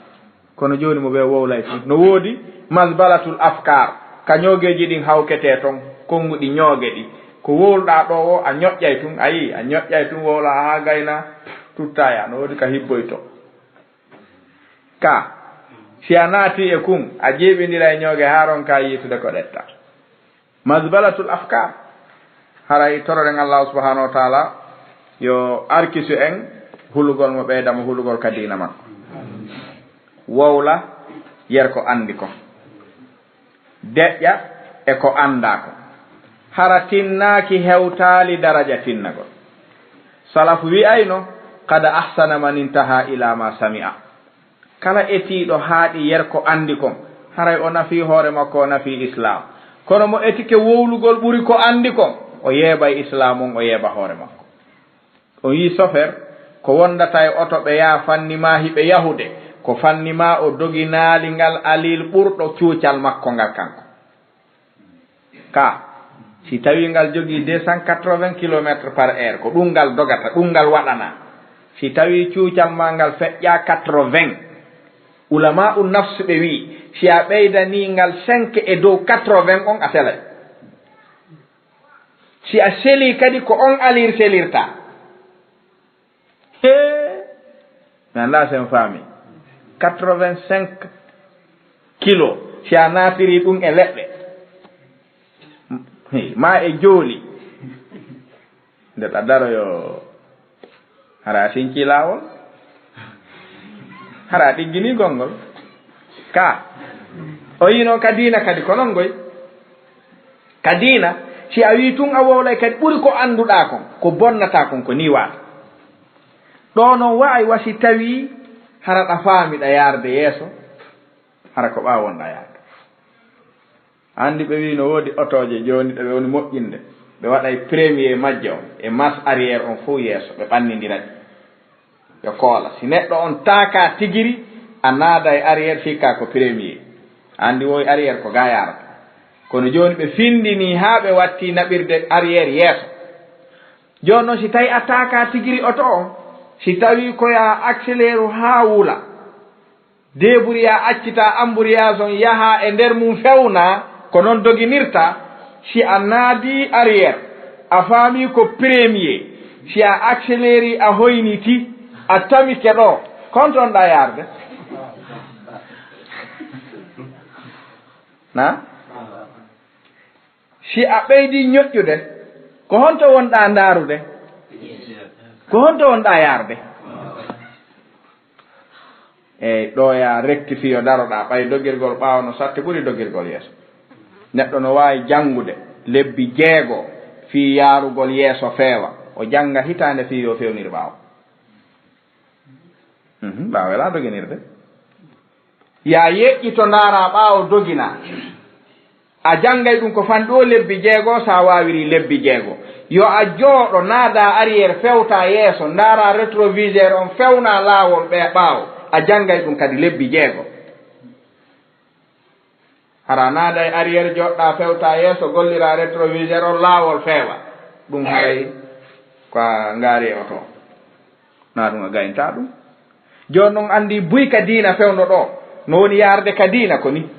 Kono jooni mo ɓe wowlay tun. No woodi masbalatul afkar. Ka ñoogeeji ɗin hawketee ton, konnguɗi ñooge ɗi. Ko wowluɗaa ɗo o, a ñoƴƴay tun, a yii, a ñoƴƴay tun wowla haa gayna tuttaya. No woodi ka hibboyto. Ka, si a naati e kun, a jiiɓindira e ñooge haa ronka yiitude ko ɗetta. Mazbalatul afkar. Haray toroɗen Allah subhanahu wa ta'ala yo arkisu en hulugol mo, ɓeyda mo hulugol ka diina makko. Wowla yer ko anndi kon. Deƴƴa e ko anndaa kon. Hara tinnaaki hewtaali daraja tinnagol. Salafu wi'ayno, "Qad ahsana man intaha ila ma sami'a." Kala etiiɗo haaɗi yer ko anndi kon, haray o nafii hoore makko, o nafii Islaam. Kono mo etike wowlugol ɓuri ko anndi kon, o yeebay Islaam on, o yeeba hoore makko. On yii sofer, ko wondata e oto ɓe yaa fanni maa hiɓe yahude, ko fanni maa o dogi naali ngal alil ɓurɗo cuucal makko ngal kanko. Ka, si tawii ngal jogii deux cent quatre-vingts kilomètres par heure, ko ɗum ngal dogata, ɗum ngal waɗana. Si tawii cuucal maa ngal feƴƴaa quatre-vingts, ulama un nafsu ɓe wii, si a ɓeydanii ngal cinq e dow quatre-vingts on, a selay. Si a selii kadi, ko on alir selirta. Hee, mi anndaa si on faami. Quatre-vingt-cinq kilo, si a naatiri ɗum e leɗɗe, hee, maa e jooli, nde ɗa daroyo, hara a sincii laawol, hara a ɗigginii gonngol. Ka, o yino ka diina kadi, ko non ngoy. Ka diina, si a wii tun a wowlay kadi, ɓuri ko annduɗaa kon, ko bonnataa kon, ko nii waata. Ɗoo non wa'ay wa si tawii hara ɗa faami ɗa yaarde yeeso, hara ko ɓaawo wonɗaa yaarde. Anndi ɓe wii no woodi otooje jooni ɗe ɓe woni moƴƴinde, ɓe waɗay premier majje on e marche arrière on fow yeeso, ɓe ɓannindira ɗi. Yo koola. Si neɗɗo on taakaa tigiri, a naaday arrière, sikkaa ko premier. Anndi woy arrière ko ga yaarata. Kono jooni ɓe findinii haa ɓe wattii naɓirde arrière yeeso. Jooni non si tawi a taakaa tigiri oto on, si tawii ko yaa accélère haa wula, débrouillé yaa accita embrayage on yaha e nder mum fewna, ko non doginirta. Si a naadi arrière, a faami ko premier, si a accélère a hoyniti, a tamike ɗo, ko honto wonɗaa yaarde? Na? Si a ɓeydii ñoƴƴude, ko honto wonɗaa ndaarude? Ko honto wonɗaa yaarde? Eey, ɗo yaa rectifier, daroɗaa, ɓay dogirgol ɓaawo no satti ɓuri dogirgol yeeso. Neɗɗo no waawi janngude lebbi jeego fii yaarugol yeeso feewa, o jannga hitaande fii yo fewnir ɓaawo. Mhm, ɓaawo welaa doginirde. Yaa yeƴƴito ndaaraa ɓaawo doginaa. A janngay ɗum ko fanɗi o lebbi jeego, so a waawirii lebbi jeego. Yo a jooɗo, naadaa arrière, fewtaa yeeso, ndaaraa rétroviseur on, fewnaa laawol ɓe ɓaawo. A janngay ɗum kadi lebbi jeego. Hara naaday arrière, jooɗɗaa, fewtaa yeeso, golliraa rétroviseur on, laawol feewa. Ɗum haray ko a ngaari e oto. Na ɗum a gayntaa ɗum. Jooni non anndi buy ka diina fewndo ɗo. No woni yaarde ka diina ko ni.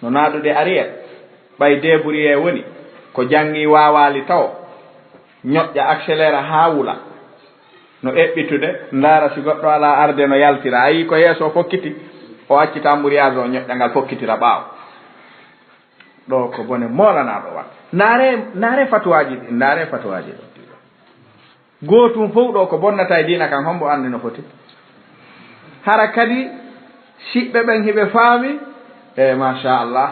No naadude arrière. Ɓay débrouillé woni. Ko janngi waawaali taw. Ñoƴƴa accélère haa wula. No eɓɓitude, ndaara si goɗɗo alaa arde no yaltira. A yii ko yeeso o fokkiti, o accita embrayage o ñoƴƴa ngal fokkitira ɓaawo. Ɗo ko bone moolanaaɗo waɗ. Ndaare, ndaare fatuwaaji ɗi, ndaare fatuwaaji ɗo. Gootum fof ɗo ko bonnata e diina kan, hombo anndi no foti. Hara kadi siɓɓe ɓen hiɓe faami, e machallah,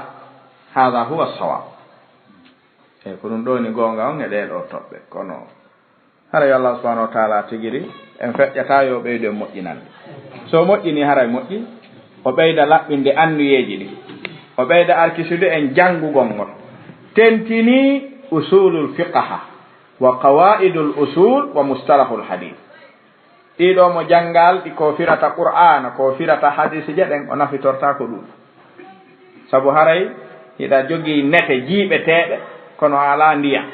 hada huwa sawab. Eyi, ko ɗum ɗoo ni goonga on e ɗee ɗoo toɓɓe. Kono haray Allah subhanahu wa taala tigiri en feƴƴata yo ɓeydu en moƴƴinande. So moƴƴini haray moƴƴi, o ɓeyda laɓɓinde annuyeeji ɗi, o ɓeyda arkisude en janngugol ngol. Tentini usulul fiqha wa qawaidul usul wa mustalahul hadith. Ɗiɗo mo janngal ɗi ko firata Qur'aana, ko firata hadiisi je ɗen, o nafitorta ko ɗum. Sabu haray hiɗa jogii nete jiiɓeteeɗe, kono a alaa ndiyam.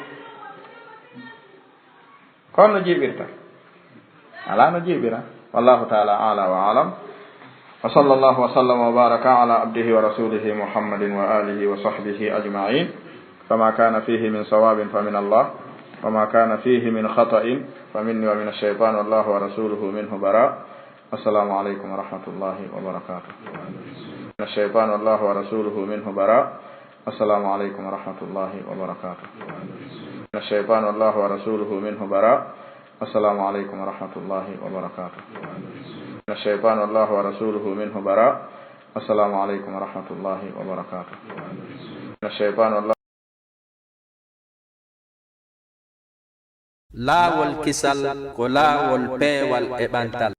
Kono no jiiɓirta? Alaa no jiiɓira. Wallahu taala ala wa alam. Wa sallallahu wa sallama wa baraka ala abdihi wa rasulihi Muhammadin wa alihi wa sahbihi ajma'in. Fama kana fihi min sawabin fa min Allah, wa ma kana fihi min khata'in fa minni wa min ash-shaytan, wallahu wa rasuluhu minhu bara. Assalamu alaikum wa rahmatullahi wa barakatuh. Min ash-shaytan, wallahu wa rasuluhu minhu bara. Assalamu alaikum wa rahmatullahi wa barakatuh. Min ash-shaytan, wallahu wa rasuluhu minhu bara. Assalamu alaikum wa rahmatullahi wa barakatuh. Min ash-shaytan, wallahu wa rasuluhu minhu bara. Assalamu alaikum wa rahmatullahi wa barakatuh. Min ash-shaytan, wallahu Laawol kisal ko laawol peewal e ɓantal.